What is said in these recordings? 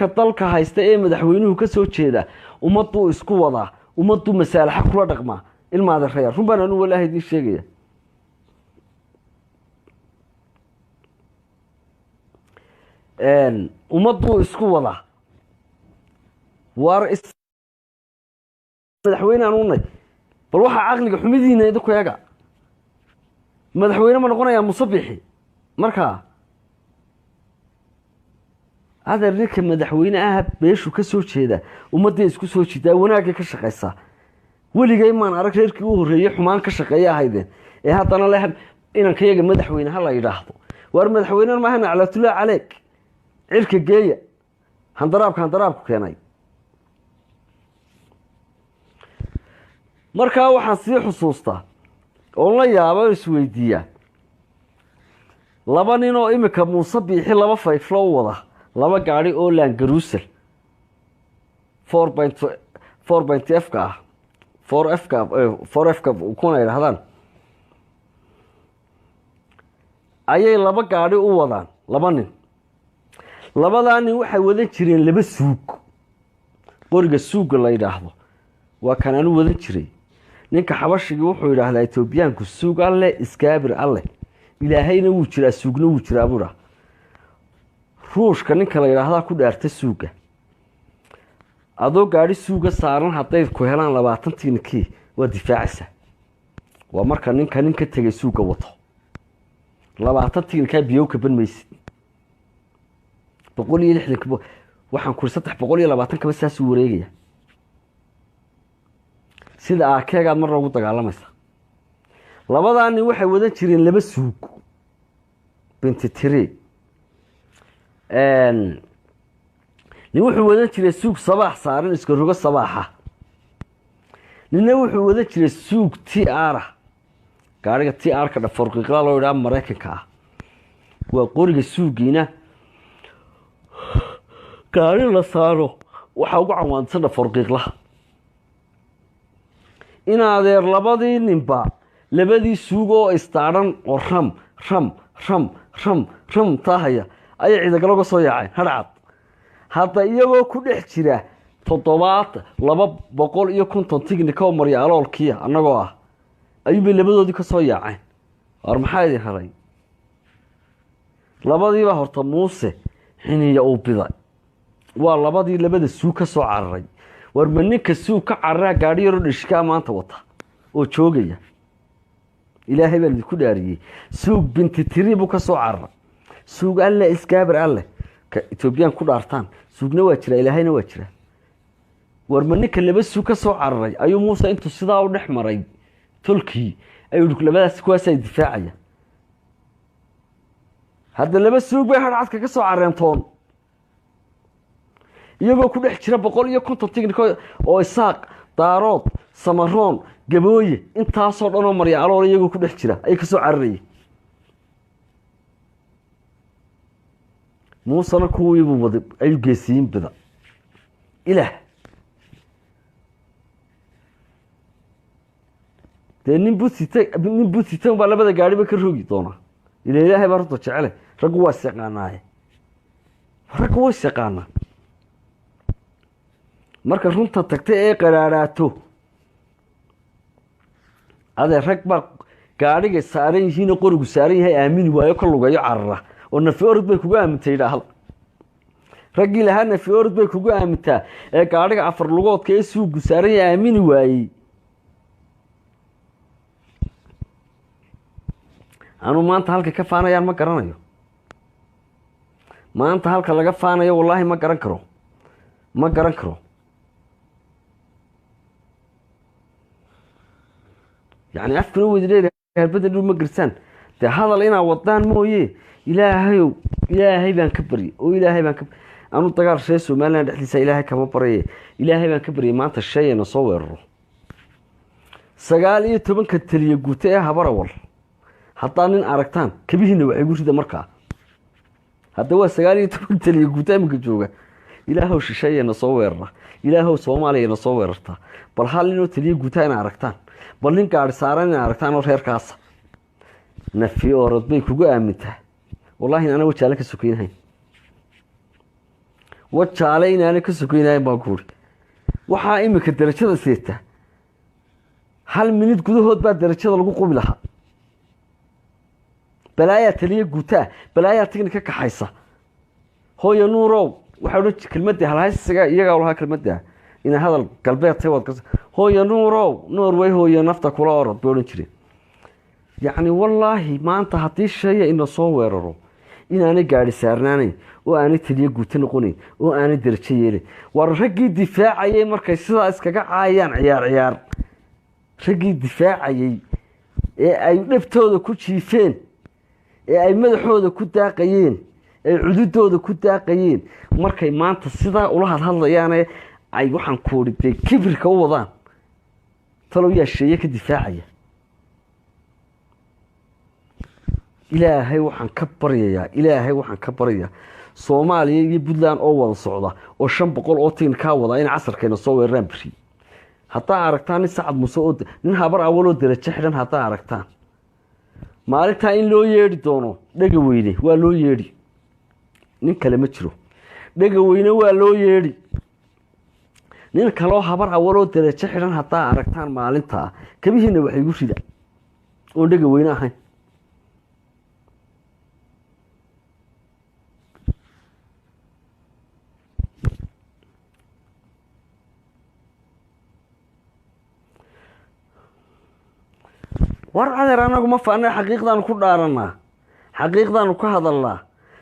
Dalka haysta ee madaxweynuhu ka soo jeeda ummaduu isku wadaa, ummaduu masaalaxa kula dhaqmaa. Ilmaadereya, run baan anu walaahi idiin sheegaya. Ummaduu isku wadaa. Waar madaxweyne aan unay, bal waxaa caqliga xumidiina idinku eega. Madaxweyne ma noqonayaa Musabixi? Markaa adeer, ninka madaxweyne ah beeshu ka soo jeeda ummadday isku soo jidaa, wanaagay ka shaqaysaa. Weligay maan arag reerkii u horreeyey xumaan ka shaqeeya ahaydeen ee haddana le inankayaga madaxweyne ha la yidhaahdo. Waar madaxweyne maaha, naclatullah caleeg, cirka geeya handaraabka handaraabku keenay. Markaa waxaan sii xusuustaa oon la yaaba o isweydiiyaa laba nin oo imika Muuse Biixi laba fayflo u wada, laba gaadhi oo Land Cruiser 4.4 point F ka ah, four F ka, four F ka kuna yidhahdaan, ayay laba gaadhi u wadaan laba nin. Labadaa nin waxay wadan jireen laba suug. Qoriga suugga la yidhaahdo waa kan anu wadan jiray. Ninka xabashigii wuxuu yidhaahdaa, Etoobiyaanku, "Suug alle iskaabir alle, Ilaahayna wuu jiraa, suugna wuu jiraa," buu dhaha. Ruushka ninka la yidhaahdaa ku dhaarta suugga. Adoo gaadhi suuga saaran hadday ku helaan 20 tiinikii, waa difaacaysaa. Waa marka ninka nin ka tegay suugga wato, 20 tiinikaa biyow kaban maysid. 160, waxaan kuri 320 kaba saasuu wareegaya. Sida aakeegaad marna ugu dagaalamaysa. Labadaa nin waxay wadan jireen laba suug 23. Nin wuxuu wadan jiray suug sabaax saaran, iska rogo sabaaxa. Ninna wuxuu wadan jiray suug TR ah, gaariga TR ka dhaforqiiqla loo idhaha, Maraykanka ah. Waa qoriga suugiina gaari la saaro waxaa ugu cawaansan dhaforqiiqlaha. In adeer, labadii ninba labadii suug oo istaadhan oo ram ram ram ram ram taahaya ayay Ciidagalo ga soo yaaceen hadhcad. Hadda iyagoo ku dhex jira 250 tignika oo marya aloolkiia annagoo ah ayuunbay labadoodii ka soo yaaceen. Waar maxaa idin helay? Labadiibaa horta Muuse xiniya uu biday. Waa labadii labada suug ka soo cararay. War ma ninka suug ka cararaa gaadhi yaroo dhishkaa maanta wata oo joogaya? Ilaahay baan idinku dhaariyey, suug 23 buu ka soo cararay. Suug alle iskaabar alleh ka Etoobiyaan ku dhaartaan, suugna waa jiraa, Ilaahayna waa jiraa. War ma ninka laba suug ka soo cararay ayuu Muuse intuu sidaa u dhex maray tolkii ayuu yihi, "Labadaas kuwaasaa difaacaya"? Hadda laba suug bay hadhcadka ka soo carareen toon, iyagoo ku dhex jira 150 tignika oo Isaaq, Daarood, Samaroon, Gabooye, intaasoo dhan oo marya alool iyagoo ku dhex jira ayay kasoo cararayeen. Muusena kuwiibuu waday, ayuu geesiyin bida. Ilaah dee, nin busita, nin busitan baa labada gaadhiba ka rogi doonaa. Ila Ilaahay baa runta jecele. Raggu waa isyaqaanaaye, raggu waa isyaqaanaa. Marka runta tagta ee qaraaraato, adee, rag baa gaadhiga saaran yihiinoo qorigu saaran yahay aamini waayo, ka lugayo, carara oo "Nafi orod bay kugu aamintay" yidhaahda. Raggii lahaa "Nafi orod bay kugu aamintaa" ee gaadhiga afar lugoodka ee suugu saaran yahay aamini waayey. Anuu maanta halka ka faanayaan ma garanayo. Maanta halka laga faanayo wallaahi ma garan karo, ma garan karo. Yacni afkuna weydi dheer, harbada dhul ma gersaan. Dee hadal inaa wadaan mooye. Ilaahayow, Ilaahay baan ka baryay oo Ilaahay baan ka anu dagaal reer Somaliland dhexdiisa Ilaahay kama baryaye. Ilaahay baan ka baryay maanta shayana soo weeraro. 19-ka taliya guute ee Habarawal haddaa nin aragtaan, kabihiina waxay gu rida. Markaa hadda waa 19 taliya guute iminka jooga. Ilaahow shisheeyana soo weerara, Ilaahow Soomaaliyana soo weerartaa. Bal hal ninoo taliya guutaa ina aragtaan, bal nin gaari saaran ina aragtaan oo reerkaasa "Nafi orod bay kugu aamintaa", wallaahi ana wajaale ka sokeynhayn. Wajaale inaanay ka sokeynahayn baan ku uri. Waxaa iminka darajada seeta 1 minid gudahood baa darajada lagu qubi lahaa. Balaayaa taliya guutaa, balaayaa tigni ka kaxaysa. Hooyo Nuurow waxaa odhan jir kelmadda halhaysiga iyagaa lahaa kelmadda inay hadal galbeed tahay waad garta. Hooyo Nuurow, Norway hooyo nafta kula orod bay odhan jireen. Yacni wallaahi maanta haddii shaya ina soo weeraro inaanay gaadhi saarnaanayn oo aanay taliya guuto noqonayn oo aanay darajo yeelayn. War raggii difaacayay markay sidaa iskaga caayaan ciyaar ciyaar, raggii difaacayay ee ay dhabtooda ku jiifeen, ee ay madaxooda ku daaqayeen, ee cududooda ku daaqayeen, markay maanta sidaa ula hadhadlayaane ay waxaan kuuri dee kibirka u wadaan, talow yaa sheeye ka difaacaya. Ilaahay waxaan ka baryayaa, ilaahay waxaan ka baryayaa Soomaaliya iyo Puntland oo wada socda oo 500 oo tign ka wada in casarkeena soo weeraraan biri. Haddaa aragtaan nin Sacad Muuse oo nin Habar Awal oo darajo xidhan, haddaa aragtaan maalintaa in loo yeedhi doono dhega weyne waa loo yeedhi, nin kale ma jiro, dhega weyne waa loo yeedhi. Nin kaloo Habar Awal oo darajo xidhan haddaa aragtaan maalintaa kabihiina wax igu rida oon dhega weyne ahayn. War adeer anagu ma faanay, xaqiiqdaanu ku dhaaranaa, xaqiiqdaanu ka hadalnaa.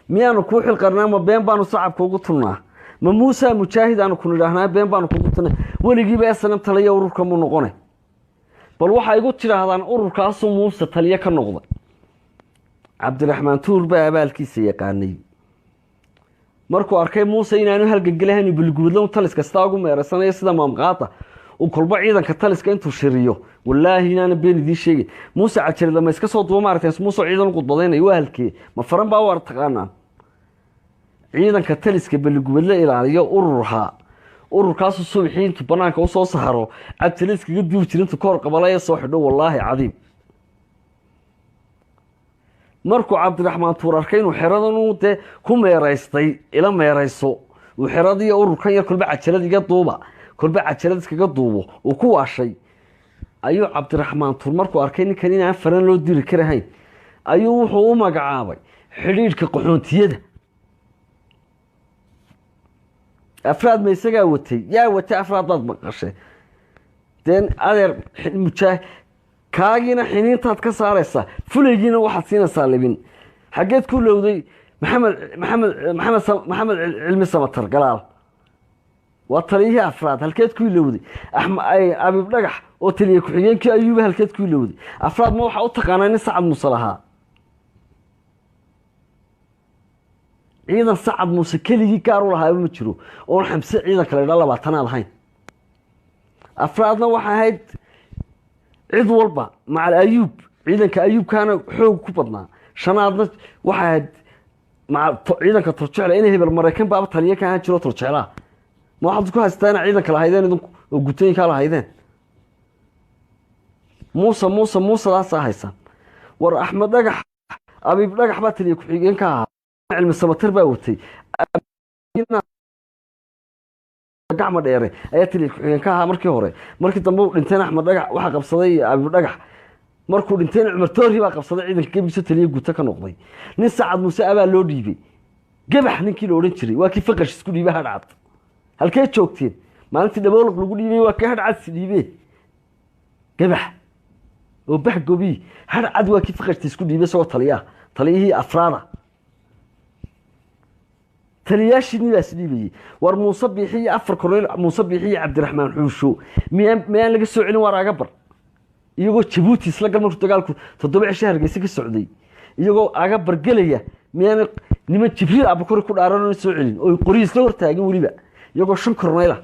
Miyaanu kuu xilqarnaa? Ma been baanu sacabka ugu tulnaa? Ma Muusa Mujaahid aanu ku nidhaahnaa been baanu kugu tulnaa? Weligiiba SNM taliya ururka muu noqonay? Bal waxay igu tidhaahdaan ururkaasuu Muuse taliye ka noqday. Cabdiraxmaan Tuur baa abaalkiisa yaqaanay. Markuu arkay Muuse inaanu halgangelahayn bilgubadlow taliska sidaa ugu meeraysanayo sida maamqaata uu kolba ciidanka taliska intuu shiriyo, wallaahi inaana been idiin sheegin. Muuse cajalada ma iska soo duba maaragtay Muuse ciidan u qudbadaynayo waa halkee? Ma faran baa war taqaanaa? Ciidanka taliska bilgubadle ilaaliyo ururha, ururkaasu subaxii intuu banaanka u soo saaro cajalada iskaga duubi jiray intuu ka hor qabalaya soo xidho. Wallaahi cadiim. Markuu Cabdiraxmaan Tuur arkay inuu xeradan uu dee ku meeraystay, ila meerayso, uu xeradii ururkan yar kolba cajalad iga duuba, kolba cajalad iskaga duubo, uu ku waashay, ayuu Cabdiraxmaan Tuur markuu arkay ninkan inaan faran loo diri karahayn, ayuu wuxuu u magacaabay xidhiidhka qaxoontiyada. Afraad ma isagaa watay? Yaa watay afraad baad maqashay. Deen adeer mujaah kaagiina xiniintaad ka saaraysaa, fulaygiina waxaad siinaysaa libin. Xaggeed ku lowday Maxamed Maxamed Maxamed Maxamed Cilmi Samatar Galaal waa taliyihii afraad, halkeed ku ilowday? Abiib Dhagax oo taliye ku-xigeenkii Ayuuba halkeed ku ilowday? Afraad ma waxaa u taqaanaa nin Sacad Muuse lahaa? Ciidan Sacad Muuse keligii gaar u lahaaba ma jiro oon Xamse ciidanka la idhaa 20aad ahayn. Afraadna waxay ahayd cid walba macal Ayuub, ciidanka Ayuubkaana xoog ku badnaa. Shanaadna waxay ahayd maca ciidanka Turjecla, inay hebel Maraykan baaba taliye ka ahaan jiro Turjeclaha. Ma waxaad ku haystaa ina ciidanka lahaydeen idinku oo gutooyinkaa lahaydeen? Muuse Muuse Muusedaasaa haysan. War Axmed Dhagax, Abiib Dhagax baa taliye ku-xigeen ka ahaa, Cilmi Samatar baa watay, gacma dheere ayaa taliye ku-xigeen ka ahaa markii hore. Markii dambe uu dhintayna Axmed Dhagax waxaa qabsaday Abiib Dhagax, markuu dhintayna Cumar Toori baa qabsaday ciidanka gebigiisa taliye guto ka noqday. Nin Sacad Muuse abaa loo dhiibay, Gabax ninkii la odhan jiray waa kii faqash isku dhiibay hadhcad. Halkee joogteen maalintii dhaboolq lagu dhiibay? Waa kii hadhcad is dhiibee Gabax oo bah gobii hadhcad, waa kii faqashta isku dhiibay isagoo taliyaha, taliyihii afraada, taliyaashiinii baa is dhiibayey. War Muuse Biixi iyo 4 korneyl, Muuse Biixi iyo Cabdiraxmaan Xuusho miyaan laga soo celin waar Agabar iyagoo Jabuuti isla gal markuu dagaalku 7 cisho Hargeysa ka socday, iyagoo Agabar gelaya miyaana niman Jibriil Abukori ku dhaaran soo celin oo qoryi isla hortaagin weliba iyagoo 5 korneyla?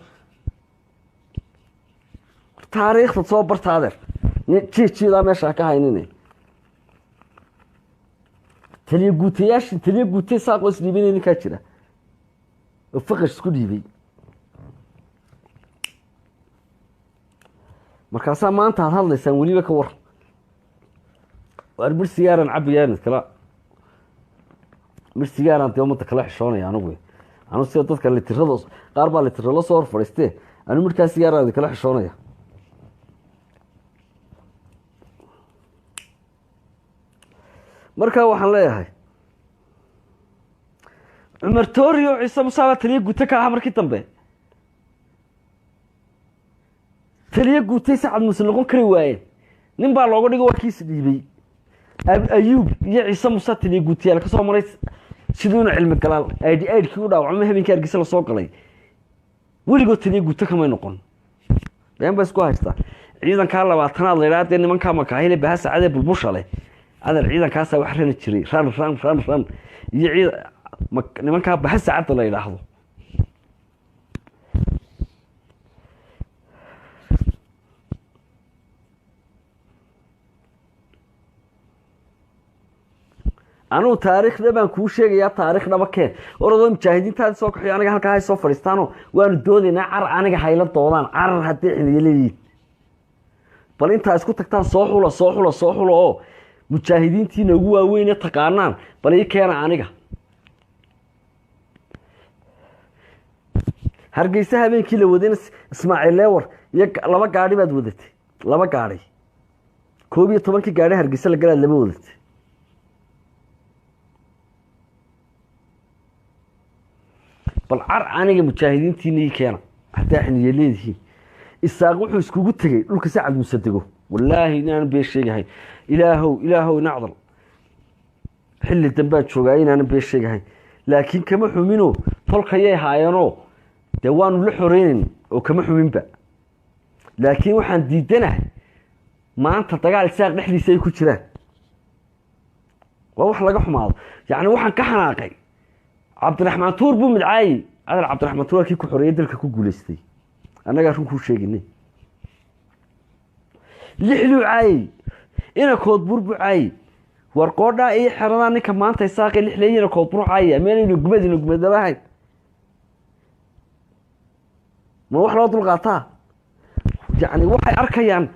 Taariikhda soo barta adeer, jiijiidaa meesha ka haynine. Taliye guutayaashii, taliye guutay saaqoo is dhiibanaya ninkaa jira oo faqash isku dhiibay. Markaasaa maanta aad hadlaysaan weliba ka waran. Waar bir sigaaran cabayaan kala, bir sigaaraan dee ummadda kala xishoonaya anigu. Anu sida dadka litirada qaar baa litira la soo hor fadhiistee, anu midhkaa sigaaraan idinkala xishoonaya. Markaa waxaan leeyahay Cumar Toori oo Ciise Musaaba taliye guute ka ahaa markii dambe, taliye guutay Sacad Muuse noqon kari waayeen, nin baa looga dhigo, waa kiis dhiibay. Ayuub iyo Ciise Muuse taliye guutayaal ka soo maray, siduuna cilmi galaal aidhi aidhkii u dhaawacmay habeenkii Hargeysa lasoo galay, weligood taliye guuto kamay noqon. Been ba isku haystaa. Ciidankaa 20aad la idhaha dee, nimankaa Makaahile baha sacadee bulbusha leh adeer, ciidankaasaa wax rani jiray, ran ran ran ran iyo ciid nimankaa baha sacadda la yidhaahdo. Anugu taariikhda baan kuu sheegayaa, taarikh dhaba keen. Orodoo mujaahidiintaadi soo kaxiyo, aniga halkaa hay soo fadhiistaano, waanu doodaynaa. Car aniga hayla doodaan, carar haddii xiliyo leeyihiin. Bal intaa isku tagtaan soo xula, soo xula, soo xula oo mujaahidiintiina ugu waaweyne taqaanaan bal ii keena aniga. Hargeysa habeenkii la wadayna Ismaaciil Leewar iyo 2 gaadhi baad wadatay, 2 gaadhi, 11kii gaadhi Hargeysa la galaad laba wadatay. Bal car aniga mujaahidiintiina ii keena haddaa xiniye leedihiin. Isaaq wuxuu iskugu tegey dhulka Sacad Muuse dego. Wallaahi inaanan been sheegahayn, ilaahow ilaahow inacdal, xilli dambaan joogaa inaanan been sheegahayn, laakiin kama xumino, tolkayay haayeenoo dee waanu la xoreynayn oo kama xuminba. Laakiin waxaan diidanahay maanta dagaal Isaaq dhexdiisa ay ku jiraan, waa wax laga xumaado. Yacni waxaan ka xanaaqay Cabdiraxmaan Tuur buu midcaayey. Adal Cabdiraxmaan Tuur waa kii ku xoreeyey dalka ku guulaystay, annagaa run kuu sheeginay. Lixluu caayey, ina Koodbuur buu caayey. War qoodhaa iyo xeradaa ninka maanta Isaaqi lixle ina Koodbuur caayaya, meenaynu gumad ina gumadalahayn, ma wax loo dulqaataa? Yacni waxay arkayaan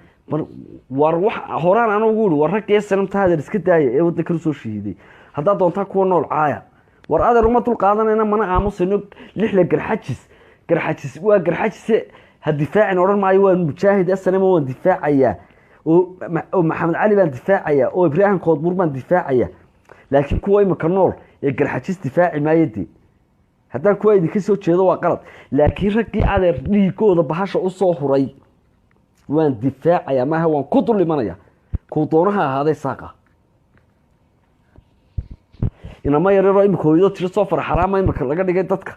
war wax horaan anugu uri, war raggee sanamta adeer iska daaya ee waddankan usoo shahiiday, haddaad doontaa kuwa nool caaya. War adeer uma dul qaadanayna, mana aamusayno. Lixle Garxajis, Garxajis waa Garxajise, ha difaacin odhan maayo. Waan mujaahid asanama, waan difaacayaa oo Maxamed Cali baan difaacayaa oo Ibraahim Koodbuur baan difaacayaa, laakiin kuwa imika nool ee Garxajis difaaci maayo. Dee haddaan kuwa idinka soo jeedo waa qalad, laakiin raggii adeer dhiigooda bahasha usoo huray waan difaacayaa, maaha waan ku dul imanaya kuu doonaha ahaaday saaqa. Inama yaryaroo imika hooyado tiro soo faraxaraama imika laga dhigay dadka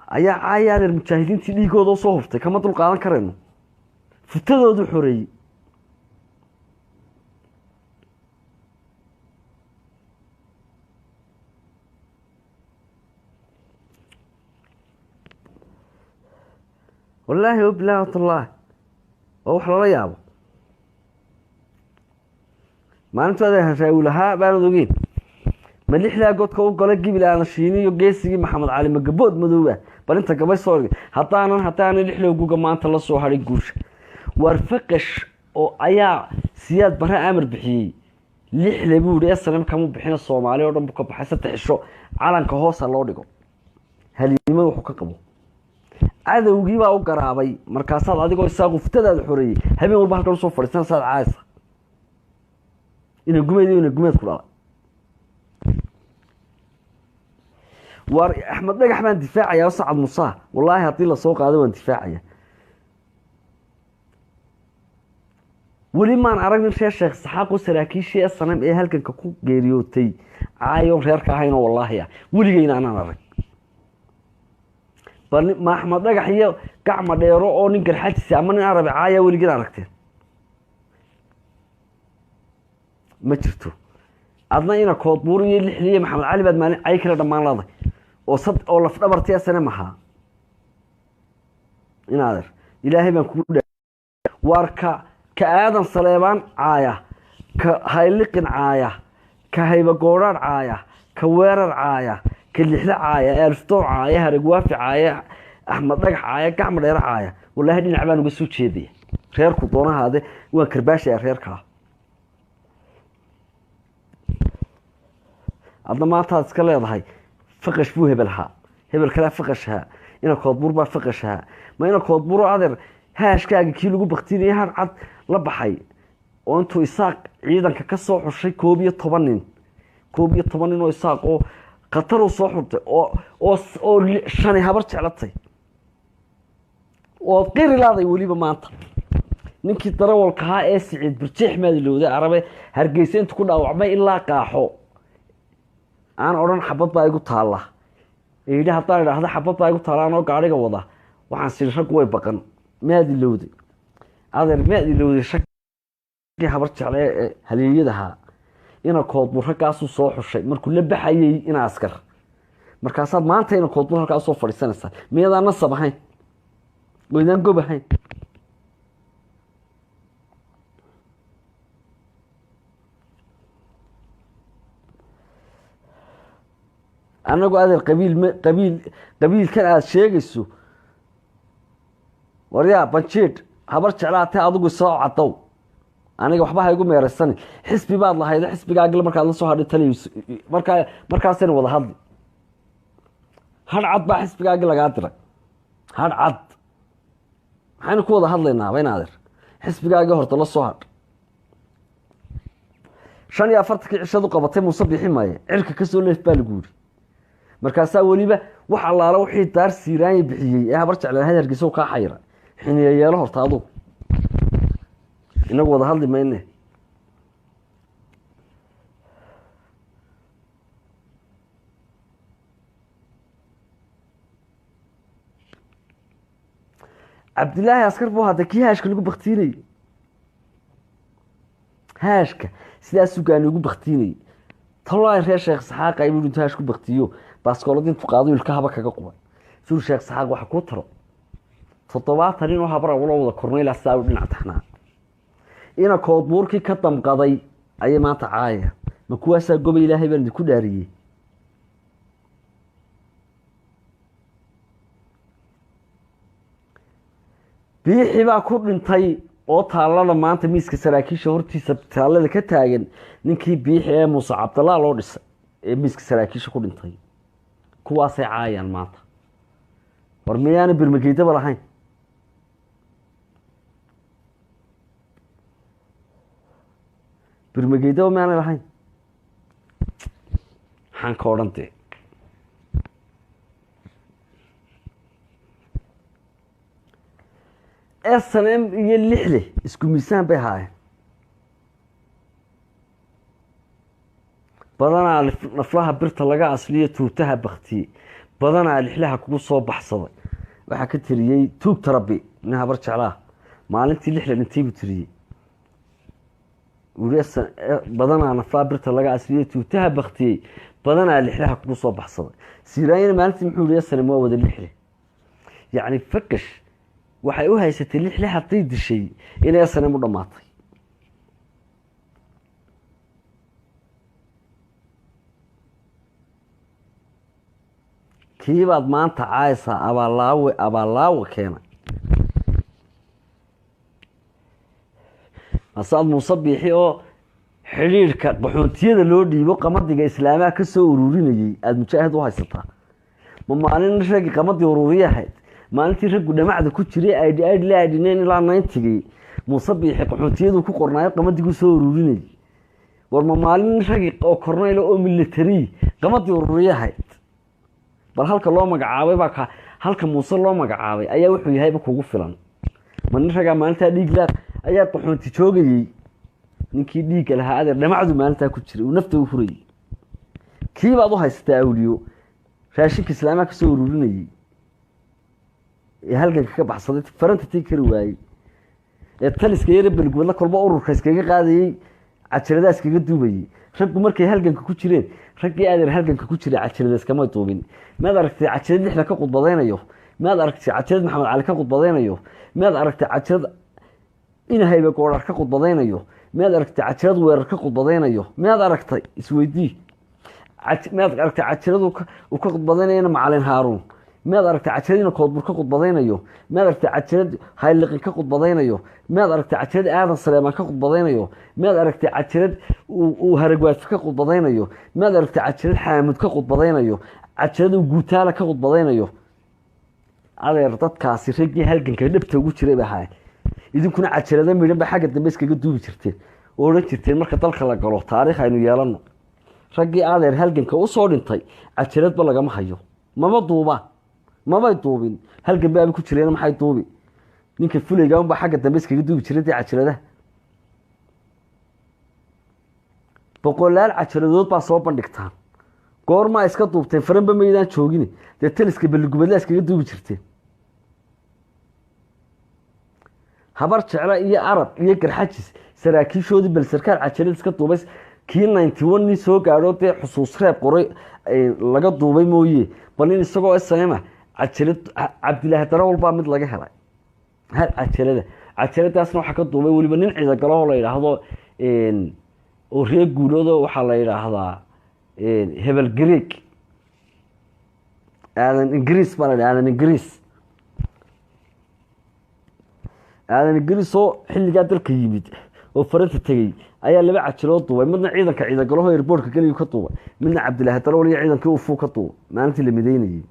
ayaa caaya adeer mujaahidiintii dhiigooda usoo hurtay, kama dul qaadan karayno, futadoodu xoreeyey. Wallaahi wabilaahi watallahi waa wax lala yaabo. Maalintu adeer Hashaawil lahaa baanad ogeyn, ma lixdaa godka u gala gibil aana shiiniyo geesigii Maxamed Cali magabood madooba. Bal inta gabay soo dhigay haddaanan lixlow guga maanta la soo hadhay guusha. War faqash oo ayaa Siyaad Barre amar bixiyey lixle buu yihi, snm kama bixina, Soomaali oo dhan buu ka baxay, 3 cisho calanka hoosa loo dhigo, halyimada wuxuu ka qabo cadowgii baa u garaabay. Markaasaad adigoo isaaqu futadaada xoreeyey habeen walba halkan usoo fadhiisana saad caaysa ina gumeed iyo ina gumeed ku dhala. Waar Axmed Dhagax baan difaacayaa oo Sacad Musaa, wallaahi haddii lasoo qaado waan difaacaya. Weli maan arag nin reer Sheekh Saxaaqo saraakiishii sanam ee halganka ku geeriyootay caayoon reerka ahaynoo, wallaahi ah weligeyna anaan arag. Bal ma Axmed Dhagax iyo Gacma Dheero oo nin Garxajisi ama nin Arabi caaya weligeed aragteen? Ma jirto. Adna ina Koodbuur iyo lixli iyo Maxamed Cali baad maalin cay kala dhammaan laaday oo sad oo lafdhabartii sanam ahaa. In adeer ilaahay baan kugu dha, waar ka Aadan Saleebaan caaya, ka Hayliqin caaya, ka Hayba Goodhaan caaya, ka Weerar caaya, ka Lixle caaya, Eelftoon caaya, Haragwaafi caaya, Axmed Dhagax caaya, Gacma Dheere caaya, wallaahi dhinac baan uga soo jeedaya. Reerku doonahaade waan karbaashaya reerkaa. Adna maantaad iska leedahay Faqash buu hebel ahaa, hebel kalea faqash ahaa, ina Koodbuur baa faqash ahaa. Ma ina Koodbuuro adeer haashkaaga kii lagu baktinayay har cad la baxay oo intuu Isaaq ciidanka ka soo xushay 11 nin, 11 nin oo Isaaq oo khatar uu soo xurtay oo oo oo shani habar jeclatay oo qirilaaday. Weliba maanta ninkii darawalka ahaa ee Siciid Birjeex maadilowday Carabe Hargeysa intu ku dhaawacmay ilaa qaaxo aan odhan xabad baa igu taalla ee yidhi haddaan idhaahda xabad baa igu taalla anoo gaadhiga wada waxaan siri raggu way baqan. Maadilowday adeer, maadilowday shaggii habar jecle ee haleeyadahaa ina Koodbuur raggaasuu soo xushay markuu la baxayay ina Askar. Markaasaad maanta ina Koodbuur halkaa usoo fadhiisanaysaa, miyadaan nasab ahayn oydaan gob ahayn? Annagu adeer qabiil m qabiil qabiilkan aada sheegayso waryaa banjiidh habar jeclaatay adigu soo caddow, aniga waxba ha igu meeraysani. Xisbi baad lahayda, xisbigaagila markaad la soo hadhay taliy markaa markaasayna wada hadli. Hadh cad baa xisbigaagii lagaa diray, hadh cad maxaynu ku wada hadlaynaa? Bayna adeer xisbigaagii horta la soo hadh. 45-kii cishadu qabatay Muuse bixi maaye cirka kasoo leef baa lagu yidhi. Markaasaa weliba wax allaala wixii daar Siiraanya bixiyey ee habar jeclaan Hargeysa kaa xayira xiniye yeelo horta adugu, inagu wada hadli mayne. Cabdilaahi Askar buu hadda kii haashka lagu baktiinayey, haashka sidaasuu gaani ugu baktiinayey. Tolaa reer Sheekh Saxaaq ay buu intuu haash ku baktiyo baaskoolad intuu qaado ilkahaba kaga qubay suur Sheekh Saxaaq waxa kuu taro 70 nin oo habar awlo wada kornayla sidaa u dhinac taxnaa. Ina Koodbuurkii ka damqaday ayay maanta caaya. Ma kuwaasaa goba? Ilaahay baan idinku dhaariyey. Biixi baa ku dhintay oo taallada maanta miiska saraakiisha hortiisa taallada ka taagan, ninkii Biixi ee Muuse Cabdallah loo dhisay ee miiska saraakiisha ku dhintay, kuwaasay caayaan maanta. War miyaana birmageydaba lahayn? Birmageydaba miyaanay lahayn? Maxaan ka odhan dee? SNM iyo lixle isku miisaan bay haayeen. Badanaa naflaha birta laga asliyo tuutaha baktiyey, badanaa lixlaha kugu soo baxsaday. Waxaa ka tiriyey tuugta rabbi nin habar jeclaa maalintii lixle dhintay buu tiriyey. Badanaa naflaha birta laga asliyo tuutaha baktiyey, badanaa lixlaha kugu soo baxsaday. Siiraanyana maalintii muxuu yihi? SNM waa wada lixle. Yacni fakash waxay u haysatay lixle hadday dishay inay SNM u dhammaatay. Kiibaad maanta caaysaa abaallaawe abaallaawe keenay masaad Muuse Biixi oo xidhiidhka qaxoontiyada loo dhiibo qamadiga islaamaha ka soo ururinayey aada mujaahid u haysataa? Ma maalin raggii qamadii ururiya ahayd? Maalintii raggu dhamacda ku jiray aidhi aidh la aidhineen ilaa 90-gii Muuse Biixi qaxoontiyadu ku qornaayo qamadiguu soo ururinayey. War ma maalin raggi oo kornayla oo military qamadii ururiya ahayd? Bal halka loo magacaabay baa ka halka Muuse loo magacaabay ayaa wuxuu yahayba kugu filan. Ma nin raggaa maalintaa dhiigla ayaa qaxoonti joogayey? Ninkii dhiigga lahaa adeer dhamacdu maalintaa ku jiray uu nafta u hurayey, kii baad u haysataa awliyo raashinka islaamaha kasoo ururinayey ee halganka ka baxsaday faranta tii kari waayey ee taliska yare beligwadla kolba ururka iskaga qaadayey, cajaladaha iskaga duubayey. Raggu markay halganka ku jireen, raggii adeer halganka ku jiray cajalada iskamay duubin. Maad aragtay cajalad lixda ka khudbadaynayo? Maad aragtay cajalad Maxamed Cali ka khudbadaynayo? Maad aragtay cajalad Inahayba Goodhar ka khudbadaynayo? Miyaad aragtay cajalad Weerar ka khudbadaynayo? Miyaad aragtay? Isweydii, miyaad aragtay cajalad uu ka khudbadaynayana Macalin Haaruun? Miyaad aragtay cajalad ina Koodbur ka khudbadaynayo? Miyaad aragtay cajalad Hayliqin ka khudbadaynayo? Miyaad aragtay cajalad Aadan Saleemaan ka khudbadaynayo? Miyaad aragtay cajalad uu Haragwaafi ka khudbadaynayo? Miyaad aragtay cajalad Xaamud ka khudbadaynayo? Cajalada uu Guutaala ka khudbadaynayo. Adeer, dadkaasi raggii halganka dhabta ugu jiray bay ahaayeen. Idinkuna cajalada midhan ba xagga dambe iskaga duubi jirteen oo odhan jirteen marka dalka la galo taariikh aynu yeelano. Raggii adeer halganka usoo dhintay cajaladba lagama hayo, mama duubaan, mamay duubin. Halgan baaba ku jireen, maxay duubi? Ninka fulayga unbaa xagga dambe iskaga duubi jiray dee cajaladaha. Boqolaal cajaladood baa soo bandhigtaan, goormaa iska duubteen? Faranba maydaan joogin dee, taliska Balligubadlaa iskaga duubi jirteen. Habar Jecla iyo Arab iyo Garxajis saraakiishoodii bal sarkaal cajalad iska duubay kii 91 nin soo gaadho dee xusuus reeb qoray laga duubay mooye, bal nin isagoo snma cajalad, Cabdilaahi Darawal baa mid laga helay hal cajalada. Cajaladaasna waxaa ka duubay weliba nin ciidagalahoo la yidhaahdo oo reer guuloodo, waxaa la yidhaahdaa Hebel Greeg, Aadan Ingiriis baa la yidhaha, Aadan Ingiriis. Aadan Ingiriis oo xilligaa dalka yimid oo Faranta tegey ayaa laba cajaloo duubay, midna ciidanka ciidagalaho airboortka geliyu ka duubay, midna Cabdilaahi Darawal iyo ciidankii Ufuu ka duubay maalintii la mideynayey.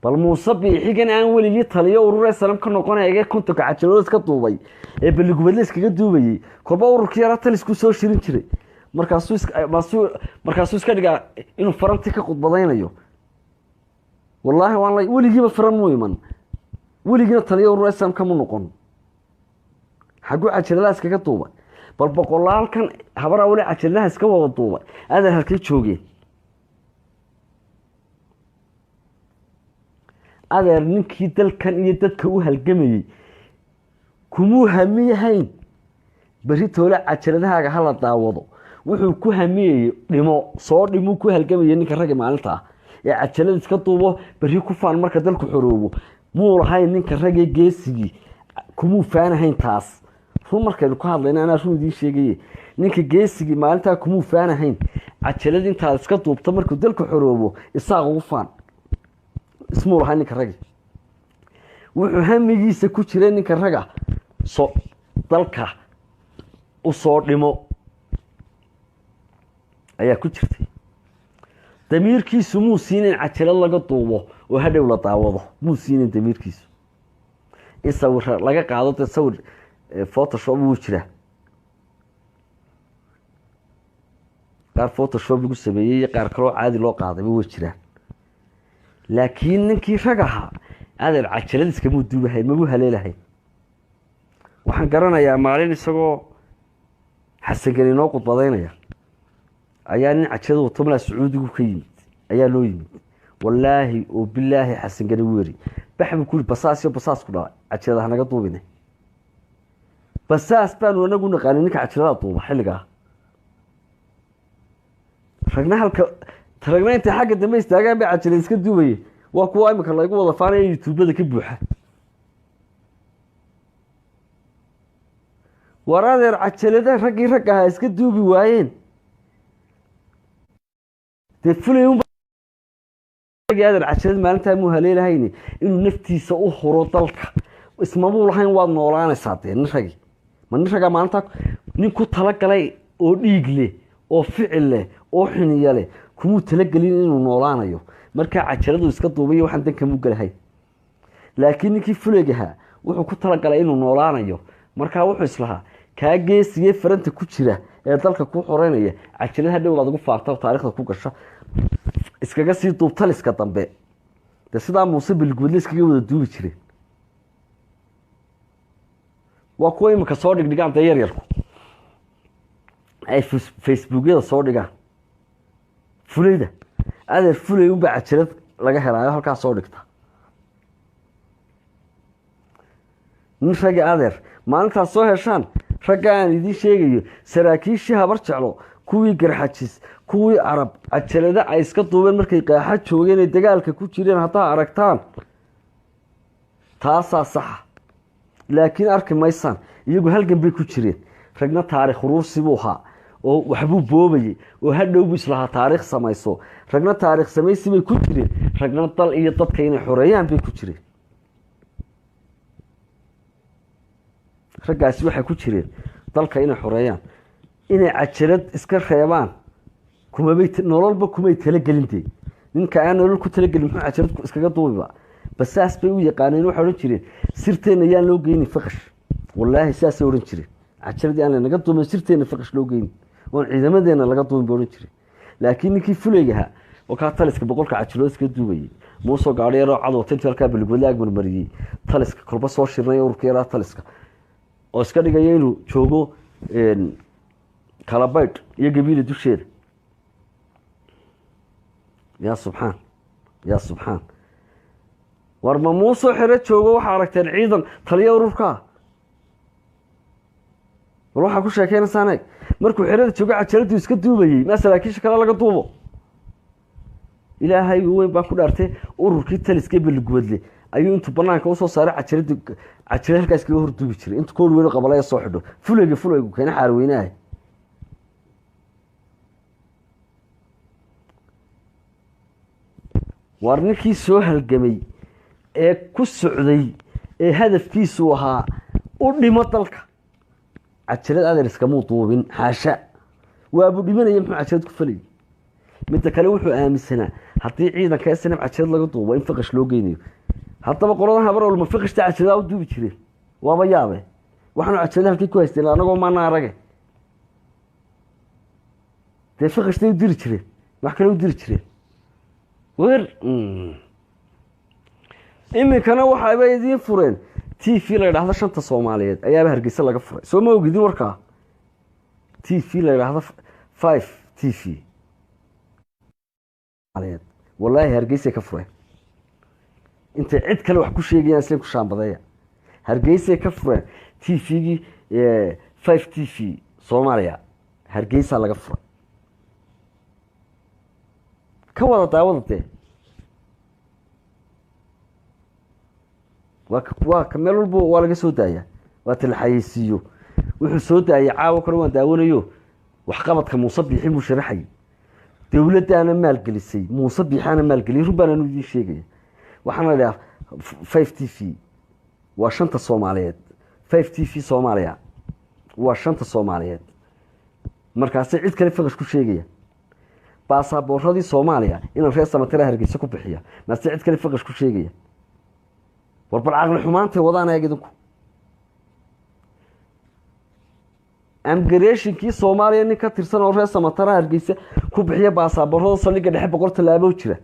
Bal Muuse Biixigan aan weligii taliyo ururee sanam ka noqonaya ee 50-ka cajalood iska duubay ee Balligubadle iskaga duubayey, kolba ururkii yaraa talisku soo shirin jiray, markaasuu iska dhigaa inuu farantii ka khudbadaynayo. Wallaahi waan la weligiiba faran muu iman, weligiina taliyo ururee sanam kamu noqon, xagguu cajaladaha iskaga duubay? Bal boqolaalkan habaraa weli cajaladaha iska wada duubay adeer halkay joogeen? Adeer, ninkii dalkan iyo dadka u halgamayey kumuu hamiyahayn berri toole cajaladahaaga hala daawado. Wuxuu ku hamiyayey dhimo soo dhimuu ku halgamayay. Ninka raggi maalinta ah ee cajalad iska duubo berri ku faan marka dalku xoroobo muu lahayn. Ninka raggee geesigii kumuu faanahayn taas. Run markaynu ka hadlayna, anaa run idiin sheegaye, ninka geesigii maalintaa kumuu faanahayn cajalad intaad iska duubto markuu dalku xoroobo Isaaq ugu faan ismuu lahayn. Ninka raggi wuxuu hamigiisa ku jiray ninka raga so dalka usoo dhimo ayaa ku jirtay. Damiirkiisu muu siinin cajalad laga duubo oo hadhow la daawado, muu siinin damiirkiisu in sawir laga qaado. Dee sawir Photoshop wuu jiraa, qaar Photoshop lagu sameeyey iyo qaar kaloo caadi loo qaadayba way jiraan, laakiin ninkii rag ahaa adeer cajalad iskamuu duubahayn, mamuu haleelahayn. Waxaan garanayaa maalin isagoo Xasangeli inoo khudbadaynaya ayaa nin cajalad wato malaa Sacuudigu ka yimid ayaa loo yimid. Wallaahi oo bilaahi Xasangeli wuu yeri bax buu ku yiri, basaas iyo basaas ku dhalay, cajalada hanaga duubine. Basaas baanu anagu naqaanin ninka cajalada duuba xilligaa. Ragna halka ragna intay xagga dambe istaagaan bay cajalad iska duubaye. Waa kuwa imika laygu wada faanaya YouTubada ka buuxa. War adeer, cajalada raggii rag ahaa iska duubi waayeen dee fulay adeer cajalad maalintaa muu haleelahayni inuu naftiisa u huro dalka ismamuu lahayn. Waad noolaanaysaa dee nin ragi ma nin ragaa maalintaa nin ku talagalay oo dhiig leh oo ficil leh oo xiniya leh kumuu talagelin inuu noolaanayo. Markaa cajaladu iska duubay waxaan dan kamuu galahay, laakiin ninkii fulaygahaa wuxuu ku talagalay inuu noolaanayo. Markaa wuxuu islahaa kaa geesigee faranta ku jira ee dalka kuu xoreynaya cajalad hadhow baad ugu faarta taarikhda ku gasha iskaga sii duub taliska dambe. Dee sidaa Muuse Bilguudle iskaga wada duubi jireen waa kuwa imika soo dhigdhigaan dee yaryarku ay Facebookyada soo dhigaan fulayda. Adeer, fulay unbaa cajalad laga helaayo halkaa soo dhigta. Nin raggi adeer maalintaas soo heshaan ragga aan idiin sheegayo, saraakiishii Habar Jeclo, kuwii Garxajis, kuwii Arab, cajalada ay iska duubeen markay qaaxa joogeen ay dagaalka ku jireen haddaa aragtaan, taasaa saxa. Laakiin arki maysaan, iyagu halgan bay ku jireen. Ragna taarikh uruursi buu ahaa oo waxbuu boobayey oo hadhow buu islahaa taariikh samayso. Ragna taarikh samaysi bay ku jireen, ragna dal iyo dadka inay xoreeyaan bay ku jireen. Raggaasi waxay ku jireen dalka inay xoreeyaan, inay cajalad iska reebaan kumabay nololba kumay talagelintee. Ninka aan nolol ku talagelin muxuu cajalad iskaga duubiba? Basaas bay u yaqaaneen. Waxay odhan jireen sirteenna yaan loo geynin faqash. Wallaahi saasay odhan jireen, cajaladii aan lanaga duubin, sirteenna faqash loo geynin oon ciidamadeenna laga duubin bay odhan jireen. Laakiin ninkii fulaygaha oo kaa taliska 100-ka cajilood iskaga duubayay, Muusoo gaadho yaroo cad wata intuu halkaa Beligwadla ag marmariyey taliska, kolba soo shirnay ururka yaraa taliska oo iska dhigaya inuu joogo Kalabaydh iyo Gabiila dusheeda. Yaa subxaan, yaa subxaan! War ma Muusoo xero joogo waxaa aragteen ciidan taliya ururkaa? War waxaa ku sheekeynaysaan eeg. Markuu xerada joogo cajaladu iska duubayey, maa saraakiisha kale laga duubo? Ilaahay weyn baan ku dhaartay, ururkii taliska Beligubadle ayuu intuu banaanka usoo saaray cajalada, cajalad halkaas kaga horduubi jiray, intuu koor weyn qabalaya soo xidho. Fulayga fulaygu keena xaarweynaha. Waar ninkii soo halgamay ee ku socday ee hadafkiisu ahaa u dhimo dalka, cajalad adeer iskamuu duubin, xaasha, waabuu dhimanaya, muxuu cajalad ku falayay? Midda kale, wuxuu aaminsanaa haddii ciidanka SNM cajalad laga duubo in faqash loo geynayo. Haddaba qoladan habar walma faqashta cajaladaa u duubi jireen? Waaba yaabe, waxaanu cajalada halkay ku haysteen anagoo maana arage. Dee faqashtay u diri jireen, wax kale u diri jireen. Wer iminkana waxayba idiin fureen TV la yidhaahdo shanta Soomaaliyeed ayaaba Hargeysa laga furay. Soo ma ogidin warkaa? TV la yidhaahdo 5 TV Soomaaliyeed wallaahi Hargeysay ka fureen. Intay cid kale wax ku sheegayaan isla ku shaambadeeya, Hargeysay ka fureen TV-gii 5 TV Soomaaliya, Hargeysaa laga furay. Ka wada daawada dee, waa ka meel walba waa laga soo daayaa, waa ta la xayeysiiyo. Wuxuu soo daayay caawo kale waan daawanayo, waxqabadka Muuse Biixin buu sharaxayay. Dowladdaana maalgelisay, Muuse Biixaana maalgeliyay, run baan anu idiin sheegaya. Waxaana la idhaha 5 TV, waa shanta Soomaaliyeed. 5 TV Soomaaliya waa shanta Soomaaliyeed. Markaasay cid kale faqash ku sheegaya, baasaaboorradii Soomaaliya inaan reer Samatera Hargeysa ku bixiya, maase cid kale faqash ku sheegaya. War bal caqli xumaantay wadaan eeg idinku. Amgareeshinkii Soomaaliya nin ka tirsan oo reer Samatara Hargeysa ku bixiya baasaaboorrada saldhigga dhexe 100 tallaabo jira.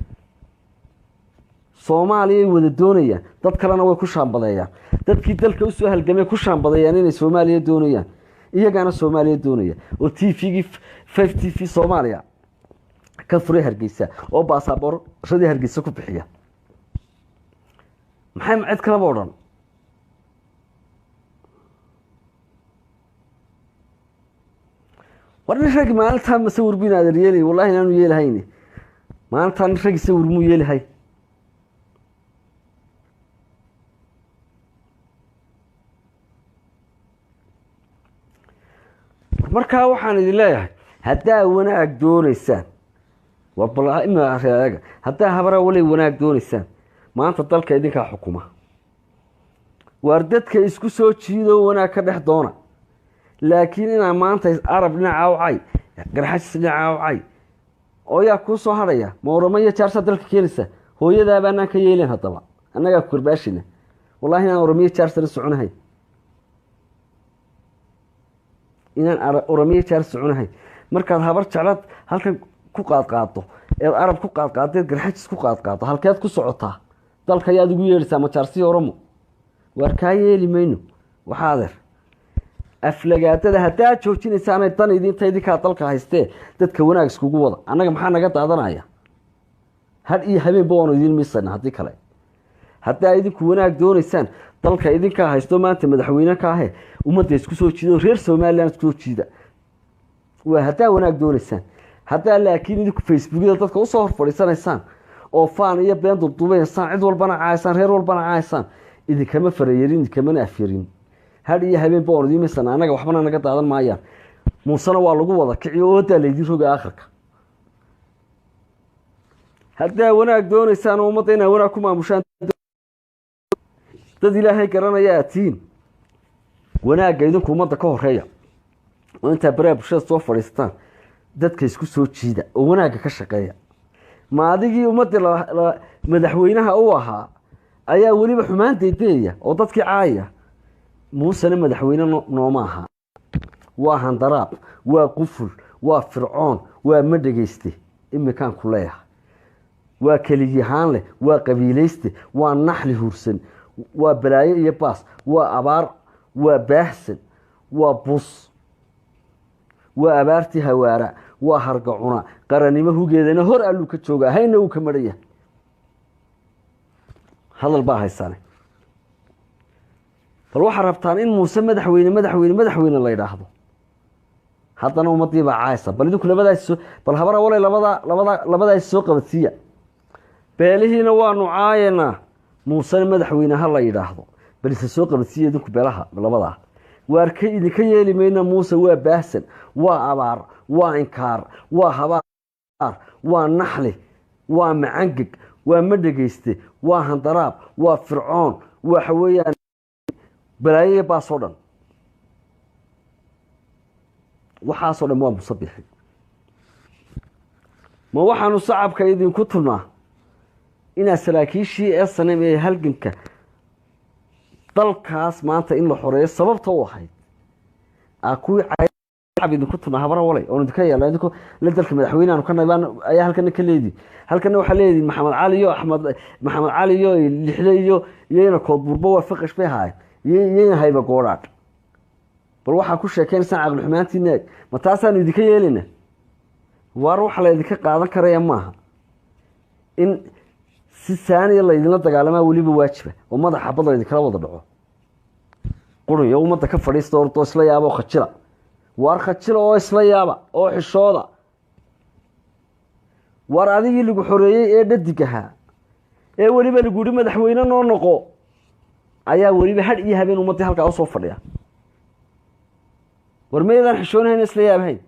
Soomaaliyay wada doonayaan, dad kalena way ku shaambadeeyaan. Dadkii dalka usoo halgamay ku shaambadeeyaan inay Soomaaliya doonayaan, iyagaana Soomaaliya doonaya oo TV-gii 5 TV Soomaaliya ka furay Hargeysa oo baasaaboorradii Hargeysa ku bixiya. Maxay cid kaleba odhan? War nin ragi maalintaa masawir bu inaadan yeelay, wallahi inaanu yeelahayni. Maalintaa nin ragi sawir muu yeelahay? Markaa waxaan idin leeyahay, haddaa wanaag doonaysaan, war bal imareega, haddaa habara walay wanaag doonaysaan, maanta dalka idinkaa xukuma. Waar dadka isku soo jiidoo wanaag ka dhex doona. Laakiin inaa maanta Arab dhinacaa u cay, Garxajis dhinacaa u cay, oo yaa kuu soo hadhaya? Ma Oramo iyo Jaarsaa dalka keenaysa? Hooyadaaba anaan ka yeelen. Haddaba annagaa ku karbaashina. Wallahi inaan Oromiyo Jaarsana soconahay, inaan Oromiyo Jaar soconahay. Markaad Habar Jeclaad halkan ku qaadqaado eed Arab ku qaadqaado eed Garxajis ku qaadqaado, halkeed ku socotaa? Dalka ayaad ugu yeedhaysaa ma Jaarsiyo Oromo? Waar kaa yeeli mayno. Waxaa adeer aflagaadada haddaad joojinaysaanay dan idinta, idinkaa dalka haystee, dadka wanaag iskugu wada. Annaga maxaa naga daadanaya? Had iyo habeenba waanu idiin miisana. Haddii kale, haddaa idinku wanaag doonaysaan, dalka idinkaa haysto, maanta madaxweyne ka ahe, ummadda isku soo jiida oo reer Somalilan isku soo jiida. Waa haddaa wanaag doonaysaan. Haddaa laakiin idinku Facebookyada dadka usoo hor fadhiisanaysaan oo faan iyo been dudubaysaan, cid walbana caaysaan, reer walbana caaysaan, idinkama farayerin, idinkamana afyarin. Had iyo habeenba waanu idiin miisana, annaga waxbana naga daadan maayaan. Muusena waa lagu wada kiciyo, oodaa laydin roga aakhirka. Haddaa wanaag doonaysaan oo ummadda inaa wanaag ku maamushaan, dad Ilaahay garanaya aad tihiin, wanaagga idinku ummadda ka horeeya oo intaa baraha bulshada soo fadhiisataan dadka isku soo jiida oo wanaagga ka shaqeeya. Ma adigii ummaddii madaxweynaha u ahaa ayaa weliba xumaan deedeeya oo dadkii caaya? Muusena madaxweyne nooma aha. Waa handaraab, waa quful, waa fircoon, waa ma dhegayste. Imikaan ku leeyahay waa keliyahaan leh, waa qabiilayste, waa naxli huursan, waa balaayo iyo baas, waa abaar, waa baahsan, waa bus, waa abaartii hawaara, waa hargacuna. Qarannimo hugeedana hor alluu ka joogaa, hayna uu ka maran yahay. Hadal baa haysane. Bal waxaa rabtaan in Muuse madaxweyne, madaxweyne, madaxweyne la yidhaahdo, haddana ummadii baa caaysa. Bal idinku labadaas, bal habara walay, labadaas soo qabadsiiya. Beelihiina waanu caayanaa, Muusena madaxweyne ha la yidhaahdo. Bal ise soo qabadsiiya idinku beelaha labadaa. Waar ka idinka yeeli mayna. Muuse waa baahsan, waa abaar, waa inkaar, waa habaar, waa naxli, waa macangeg, waa ma dhegayste, waa handaraab, waa fircoon, waxa weeyaan balaayoya baasoo dhan. Waxaasoo dhan waa Musabixi. Ma waxaanu sacabka idinku tunaa inaad saraakiishii ee sanem ee halganka dalkaas maanta in la xoreeyo sababta u ahayd aa kuwii cab idinku tunaa, habara walay, oon idinka yeelna? Idinku la dalka madaxweyne aanu ka nahay baan ayaa halkana ka leedihin. Halkana waxaa leedihin Maxamed Cali iyo Axmed Maxamed Cali iyo Lixle iyo ina Koodburba waa faqash bay ahaayeen, iyo ina hayba goodhaadh. Bal waxaa ku sheekeynaysaan caqli xumaantiina eeg. Ma taasaanu idinka yeelayna? Waar waxa la idinka qaadan karaya maaha. In si saaniya laydinla dagaalamaa weliba waajiba oo madaxa bad laydinkala wada dhaco. Qurun iyo ummadda ka fadhiista ortoo isla yaaba oo khajila. Waar khajila oo isla yaaba oo xishooda. Waar adigii lagu xoreeyey ee dhadig ahaa ee weliba lagu yihi madaxweyne noo noqo ayaa weliba hadh iyo habeen ummaddii halkaa usoo fadhiya. War maydaan xishoonahayn, isla yaabhayn?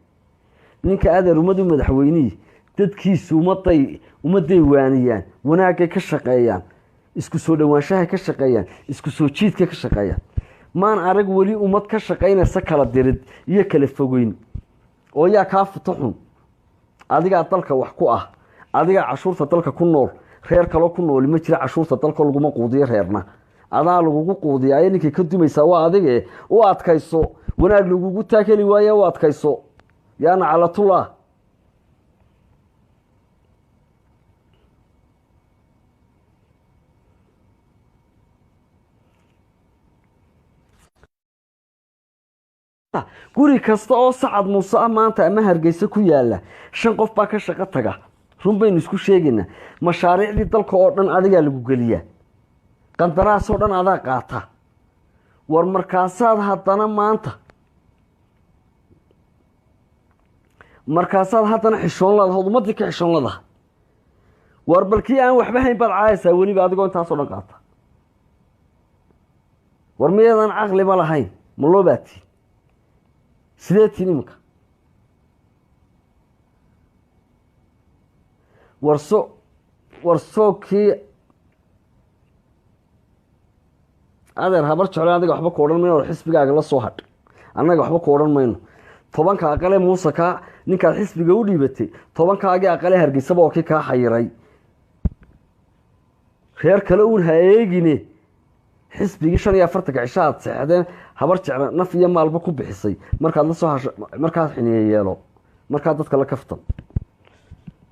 Ninka adeer ummadu madaxweynihii dadkiisu ummadday waaniyaan, wanaagay ka shaqeeyaan, isku soo dhowaanshahay ka shaqeeyaan, isku soo jiidkay ka shaqeeyaan. Maan arag weli ummad ka shaqaynaysa kala dirid iyo kala fogeyn. Oo yaa kaa futo xun? Adigaa dalka wax ku ah, adigaa cashuurta dalka ku nool. Reer kaloo ku nooli ma jira. Cashuurta dalka laguma quudiyo reerna, adaa lagugu quudiyaayo. Ninkay ka dumaysaa waa adige. U adkayso, wanaag lagugu taakeli waaye, u adkayso. Yaana calatullah. Guri kasta oo Sacad Muuse ah maanta ama Hargeysa ku yaala, 5 qof baa ka shaqo taga. Run baynu isku sheegaynaa. Mashaariicdii dalka oo dhan adigaa lagu geliyaa, qandaraasoo dhan adaa qaata. War markaasaad haddana maanta, markaasaad haddana xishoon leedahay ood ummaddii ka xishoon leedahay. War bal kii aan waxba hayn baad caayaysaa weliba adigoo intaasoo dhan qaata. War miyadan caqliba lahayn? Ma loo baatiin? Sidee tiin iminka? Warso warsookii adeer habar jeclo, adiga waxba ku odhan mayno. War xisbigaaga la soo hadh, annaga waxba ku odhan mayno. 10-ka aqalee Muuse kaa ninkaad xisbiga u dhiibatay, 10-kaagii aqalee Hargeysaba oo kii kaa xayiray. Reer kale uun ha eegine. Xisbigii 45-ka cisho aad seexdeen, habar jecla naf iyo maalba ku bixisay, markaad la soo hasho, markaad xiniye yeelo, markaad dadka la kaftan.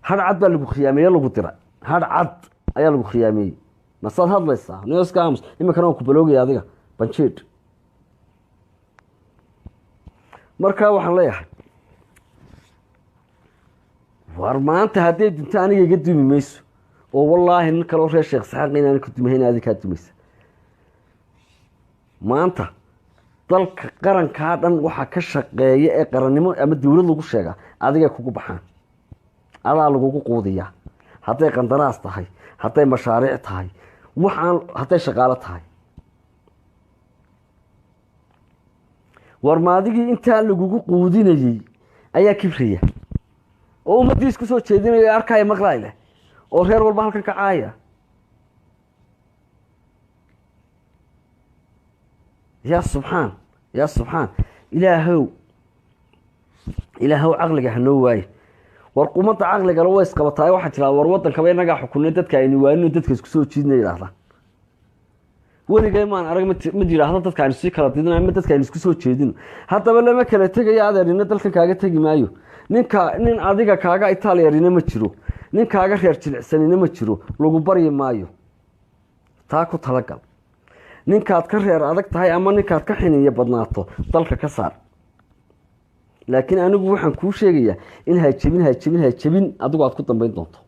Hadh cad baa lagu khiyaameeye, lagu dira. Hadh cad ayaa lagu khiyaameeyey. Masaad hadlaysaa nioska aamus. Iminkana waan ku baloogaya adiga banjiidh. Markaa waxaan leeyahay, war maanta hadday dunto aniga iga dumi mayso, oo wallaahi nin kaloo reer Sheekh Saxaaq inaan ka dumahayn, adi kaa dumaysa. Maanta dalka qarankaa dhan waxaa ka shaqeeya ee qarannimo ama dawlad lagu sheegaa adigay kugu baxaan, adaa lagugu quudiyaa. Hadday qandaraas tahay, hadday mashaariic tahay, waxaan hadday shaqaalo tahay. War maadigii intaa lagugu quudinayey ayaa kibraya oo ummaddii isku soo jeedinaya ee arkaya maqlaay leh oo reer walba halkan ka caaya. Yaa subxaan, yaa subxaan. Ilaahow, ilaahow caqliga hanoo waaye. War ummadda caqligale way isqabataa. Waxaa tiraa war waddankaba innagaa xukunay, dadka aynu waanino, dadka isku soo jiidna yidhahdaan. Weligay maan arag mid yidhaahdo dadka aynu sii kala didino ama dadka aynu isku soo jeedino. Haddaba lama kala tegayo adeerina, dalkan kaaga tegi maayo. Ninka nin adiga kaaga itaaliyarina ma jiro, nin kaaga reer jilicsanina ma jiro, lagu baryi maayo. Taa ku talagal. Ninkaad ka reer adag tahay ama ninkaad ka xiniyo badnaato dalka ka saar. Laakiin anigu waxaan kuu sheegayaa in hajebin, hajebin, hajebin adigu aad ku dambayn doonto.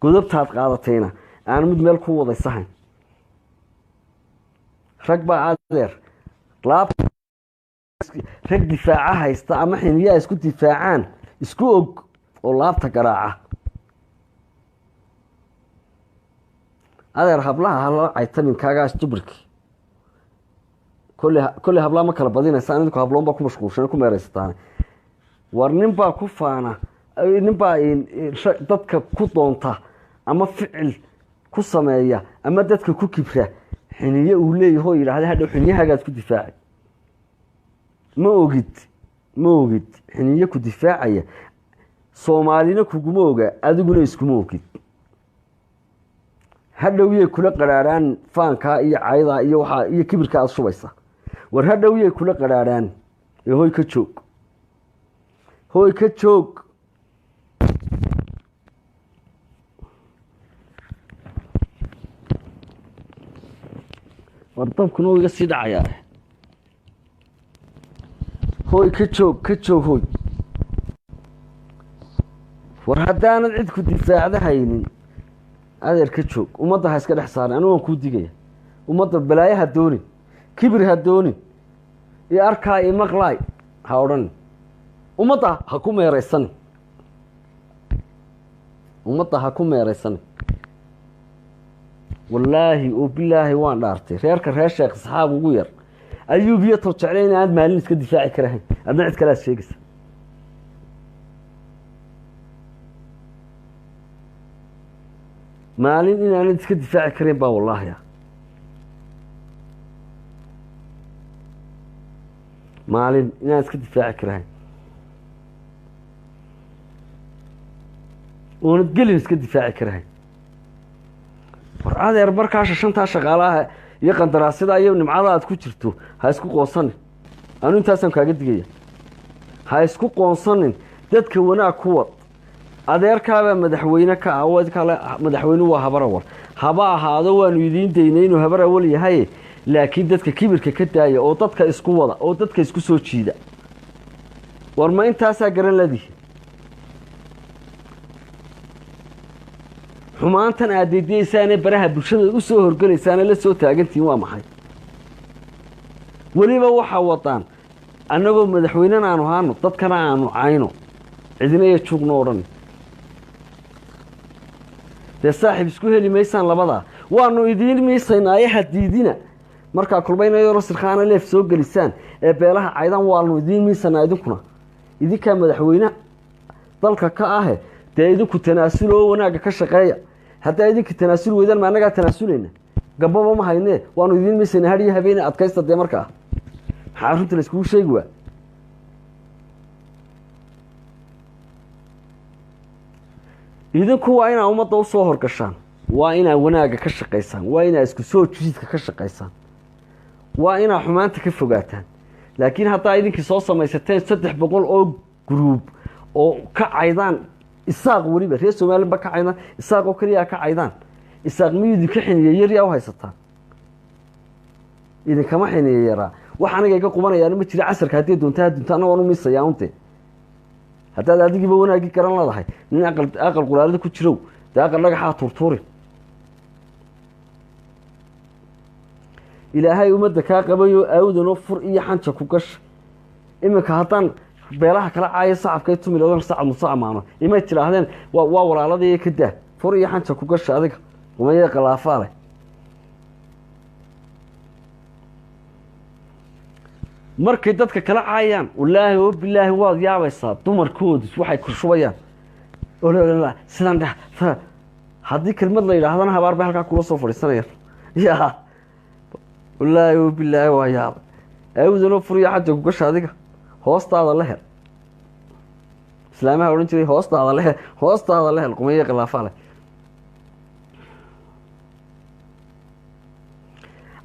Godobtaad qaadatayna aan mid meel ku wadaysahayn. Rag baa adeer laab rag difaaca haysta ama xiniyaha isku difaacaan isku og oo laabta garaaca. Adeer hablaha hala caytaminkaagaas dubrki kolley kolley hablaa ma kala badinaysaan idinku, habloon baa ku mashquulshan ku meeraysataan. War nin baa ku faana, nin baa dadka ku doonta ama ficil ku sameeya ama dadka ku kibra xiniye uu leeyaho yidhahda hadhow xiniyahagaad ku difaacay. Ma ogid, ma ogid xiniye ku difaacaya. Soomaalina kuguma oga, adiguna iskuma ogid. Hadhow yay kula qaraarhaan faankaa iyo caydaa iyo waxaa iyo kibirka aada shubaysa. War hadhow yay kula qaraarhaan ee hoy ka joog, hoy ka joog. War dabkuna uu iga sii dhacayaa. Hoy ka joog, ka joog hoy. War haddaanad cid ku difaacda haynin, adeer ka joog. Ummadda ha iska dhex saarin. Anigu waan kuu digaya, ummadda balaayo ha doonin, kibir ha doonin, iyo arkaa iyo maqlaay ha odhanin. Ummadda ha ku meeraysanin, ummadda ha ku meeraysanin. Wallaahi oo bilaahi waan dhaartay, reerka reer Sheekh Saxaab ugu yar ayuu biyo tol jeclay in aad maalin iska difaaci karahayn, adna cid kale aad sheegaysa. Maalin inaanad iska difaaci karayn baa wallaahi ah. Maalin inaan iska difaaci karahayn oonad gelin iska difaaci karahayn. War adeer markaasha shantaa shaqaalaha iyo qandaraasyada iyo nimcada aad ku jirto ha isku qoonsanin. Anu intaasaan kaaga digaya, ha isku qoonsanin. Dadka wanaag ku wad. Adeerkaabaa madaxweyne ka ah kale, madaxweynuhu waa habarawal haba ahaado, waanu idiin daynay inuu habarawal yahay, laakiin dadka kibirka ka daaya oo dadka isku wada oo dadka isku soo jiida. War ma intaasaa garan ladihi? Xumaantan aad deydiyeysaane baraha bulshada u soo horgelaysaane la soo taagantihiin waa maxay? Weliba waxaa wadaan annagoo madaxweynena aanu ahaano, dadkana aanu cayno, cidina iyo juugno odhan. Dee saaxiib isku heli maysaan labadaa. Waanu idiin miisaynaaye hadiidina. Markaa kulmaynayo sirkhaana leef soo gelisaan ee beelaha caydaan, waanu idiin miisanaa. Idinkuna idinkaa madaxweyne dalka ka ahe, dee idinku tanaasul oo wanaagga ka shaqeeya. Haddaa idinka tanaasul weydaan, ma annagaa tanaasulayna? Gababa ma haynee, waanu idiin miisaynaa hadhiyo habeene. Adkaysta dee. Markaa maxaa runta la iskugu sheegi waa? Idinku waa inaa ummadda usoo horgashaan, waa inaa wanaagga ka shaqaysaan, waa inaa isku soo jiidka ka shaqaysaan, waa inaa xumaanta ka fogaataan. Laakiin haddaa idinkii soo samaysateen 300 oo gruub oo ka caydaan Isaaq, weliba reer Somalilan ba ka caydaan, Isaaq oo keliyaa ka caydaan, Isaaq miyuu idinka xiniye yaryaa u haysataan? Idinkama xiniye yaraa. Wax aniga iga qubanayaana ma jira. Casarka haddii doonta ha dunta, anna waan u miisayaa unte. Haddaad adigiiba wanaaggii garan leedahay, nin aqal aqal quraalada ku jirow, dee aqal dhagaxaa tuurtuurin. Ilaahay ummadda kaa qabayo awdanoo fur iyo xanja ku gasha. Iminka haddaan beelaha kala caayo sacabkay tumi ladan sacab muso amaano imay tidhaahdeen waa walaaladii ka daa fur iyo xanja ku gasha. Adiga umayee qalaafaale markay dadka kala caayaan, wallaahi oo bilaahi waad yaabaysaa dumarkoodu waxay ku shubayaan sidan dheh. Haddii kelmad la yidhaahdana habaar bay halkaa kula soo fadhiisanayaan. Ya wallaahi oo bilaahi waa yaabay. Awdanoo furiyo xaja ku gasha, adiga hoostaada la hel. Islaamaha odhan jiray hoostaada leh, hoostaada lehel, qumayo khilaafa leh.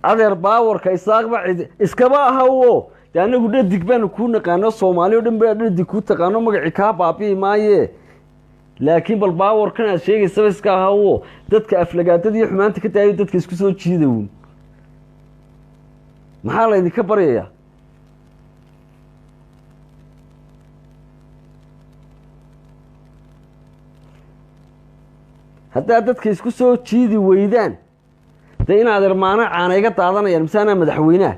Adeer baawarka Isaaqba cid iskaba ahawo. Dee anagu dhadig baanu kuu naqaano, Soomaali o dhan baa dhadig kuu taqaano, magaci kaa baabi'i maaye. Laakiin bal baawarkan aad sheegaysaba iska ahawo, dadka aflagaadada iyo xumaanta ka daayo, dadka isku soo jiidawun. Maxaa laydinka baryayaa? Haddaad dadka isku soo jiidi weydaan, dee in adeer maana caana iga daadanayaan mise anaa madaxweyneha?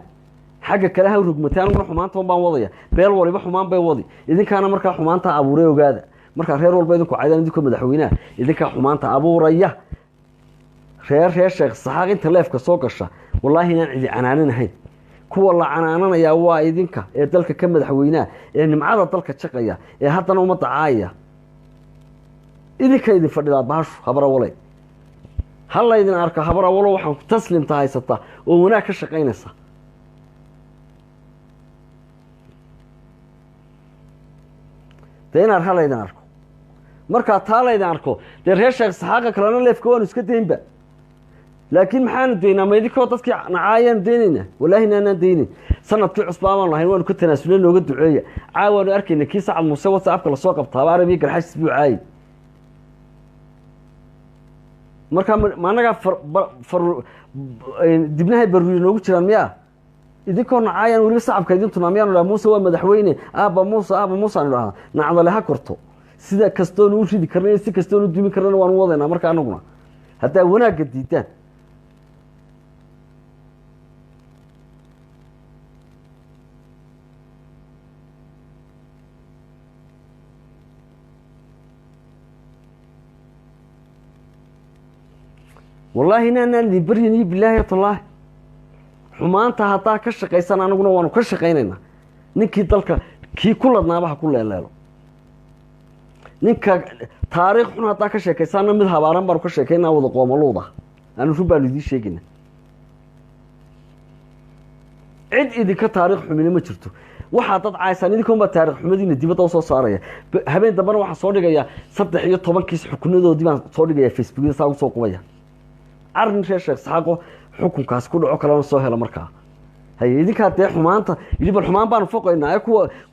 Xagga kale ha rogmatay, aniguna xumaanta un baan wadaya. Beel waliba xumaan bay wadi, idinkaana markaa xumaanta abuuray. Ogaada, markaa reer walba idinku caydaan, idinkoo madaxweyneha, idinkaa xumaanta abuuraya. Reer Sheekh Saxaaq inta leefka soo gasha, wallaahi inaan cidi canaananahayn. Kuwa la canaananayaa waa idinka ee dalka ka madaxweynaha, ee nimcada dalka jaqaya, ee haddana ummadda caayaya. Idinka idin fadhidaa bahashu. Habarawale ha laydin arko. Habarawalo waxaan taslimta haysata oo wanaag ka shaqaynaysa. Dee inaad ha laydin arko. Markaa taa laydin arko, dee reer Sheekh Saxaaqa kalena leefka waanu iska daynba. Laakiin maxaanu daynaa? Ma idinkoo dadkii nacaayaanu daynaynaa? Wallaahi inaanaan daynayn. Sanadkii cusbaa baanu lahayn, waanu ka tanaasulay, nooga duceeya. Caawaanu arkayna kii Sacad Muuse WhatsAppka lasoo qabtaaba Arabiya Garxashis buu caayay. Markaa ma annagaa far dibnahay baruuri noogu jiraan miyaa? Idinkoo nacaayaan weliba sacabka idin tunaa miyaanu dhaha Muuse waa madaxweyne, aabba Muuse, aabba Muuse aanu dhahnaa? Nacdale ha korto. Sida kastoonu u ridi karna, si kastoonu u dumin karnana waanu wadaynaa. Marka anaguna haddaa wanaagga diidaan, wallaahi inaanaan idin baryin iyo bilaahi tallaahi. Xumaanta haddaa ka shaqaysan, anaguna waanu ka shaqaynaynaa. Ninkii dalka kii ku ladnaaba ha ku leeleelo. Ninka taariikh xun haddaa ka sheekaysaana, mid habaaran baanu ka sheekaynaa, wada qoomaluuda. Anu run baanu idiin sheegaynaa. Cid idinka taariikh xumina ma jirto. Waxaa dad caaysaan idinkoon baa taarikh xumadiina dibadda usoo saaraya. Habeen dambena waxaan soo dhigayaa 13kiis xukunadoodii baan soo dhigaya Facebookyada, saa ugu soo qubaya. Arrin reer Sheekh Saxaaqo xukunkaas ku dhaco kalena soo hela. Markaa haye, idinkaa dee xumaanta yidhi, bal xumaan baanu foqaynaa. Ee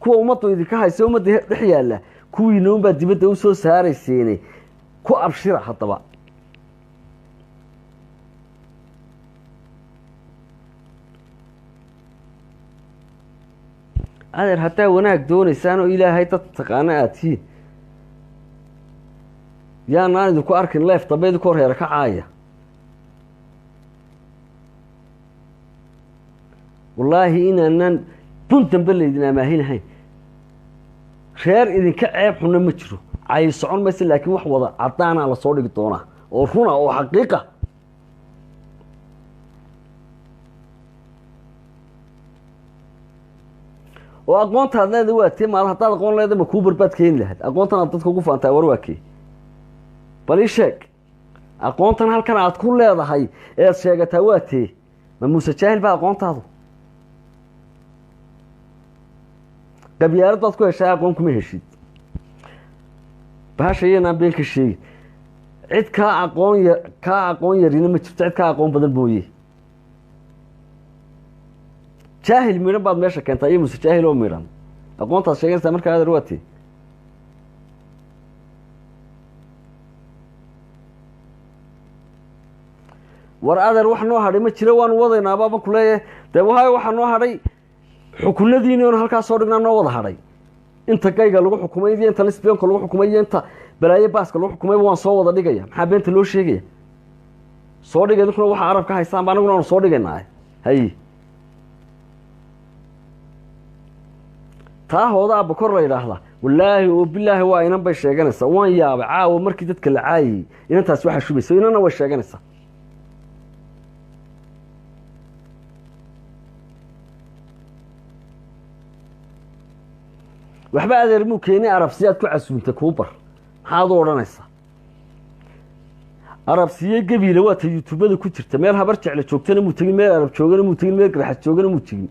kuwa ummaddu idinka haysa, ummadda dhex yaalla, kuwiina unbaa dibadda usoo saarayseene, ku abshira haddaba. Adeer, haddaa wanaag doonaysaan oo Ilaahay dad taqaano aad tihiin, yaanaan idinku arkin leef dambe idinkoo reera ka caaya. Wallaahi inaanaan bun dambe laydin amaahinahayn. Reer idinka ceeb xunna ma jiro. Cay socon maysa, laakiin wax wada caddaanaa lasoo dhigi doonaa oo runa oo xaqiiqa. Oo aqoontaad leeda waa tee? Maal haddaad aqoon leeda, ma kuu barbaad keeni lahayd aqoontan aad dadka ugu faantahay? War waa kee? Bal ii sheeg aqoontan halkan aad ku leedahay eed sheegataa waa tee? Ma Muuse Jaahil baa aqoontaadu? Qabyaalad baad ku heshaa, aqoon kuma heshid. Bahasha iyanaan been ka sheegin. Cid kaa aqoon ya kaa aqoon yarina ma jirto, cid kaa aqoon badan mooye. Jaahil midhan baad meesha keentaa iyo Muuse Jaahil oo midhan. Aqoontaad sheeganaysaa markaa, adeer, waa tee? War adeer, wax noo hadhay ma jiro, waanu wadaynaa baaban ku leeyahay. Dee wahayo, waxaa noo hadhay xukunadiini oon halkaa soo dhignaa noo wada hadhay. Inta gayga lagu xukumay iyo inta lisbionka lagu xukumay iyo inta balaayo baaska lagu xukumayba waan soo wada dhigaya. Maxaa beenta loo sheegaya? Soo dhigay idinkuna waxaa arab ka haystaan ba anaguna waanu soo dhigaynaa. Haye, taa hooda Abakor la yidhaahdaa, wallaahi oo bilaahi waa inan bay sheeganaysaa. Waan yaabay caawa markii dadka la caayayey, inantaas waxaa shubaysa inanna way sheeganaysaa. Waxba adeer muu keeni. Arabsiyaad ku casuunta kuu bar, maxaad u odhanaysaa? Arabsiye Gabiila waa ta YouTubada ku jirta. Meel Habar Jecle joogtana muu tegin, meel Arab joogana muu tegin, meel Garxas joogana muu tegin.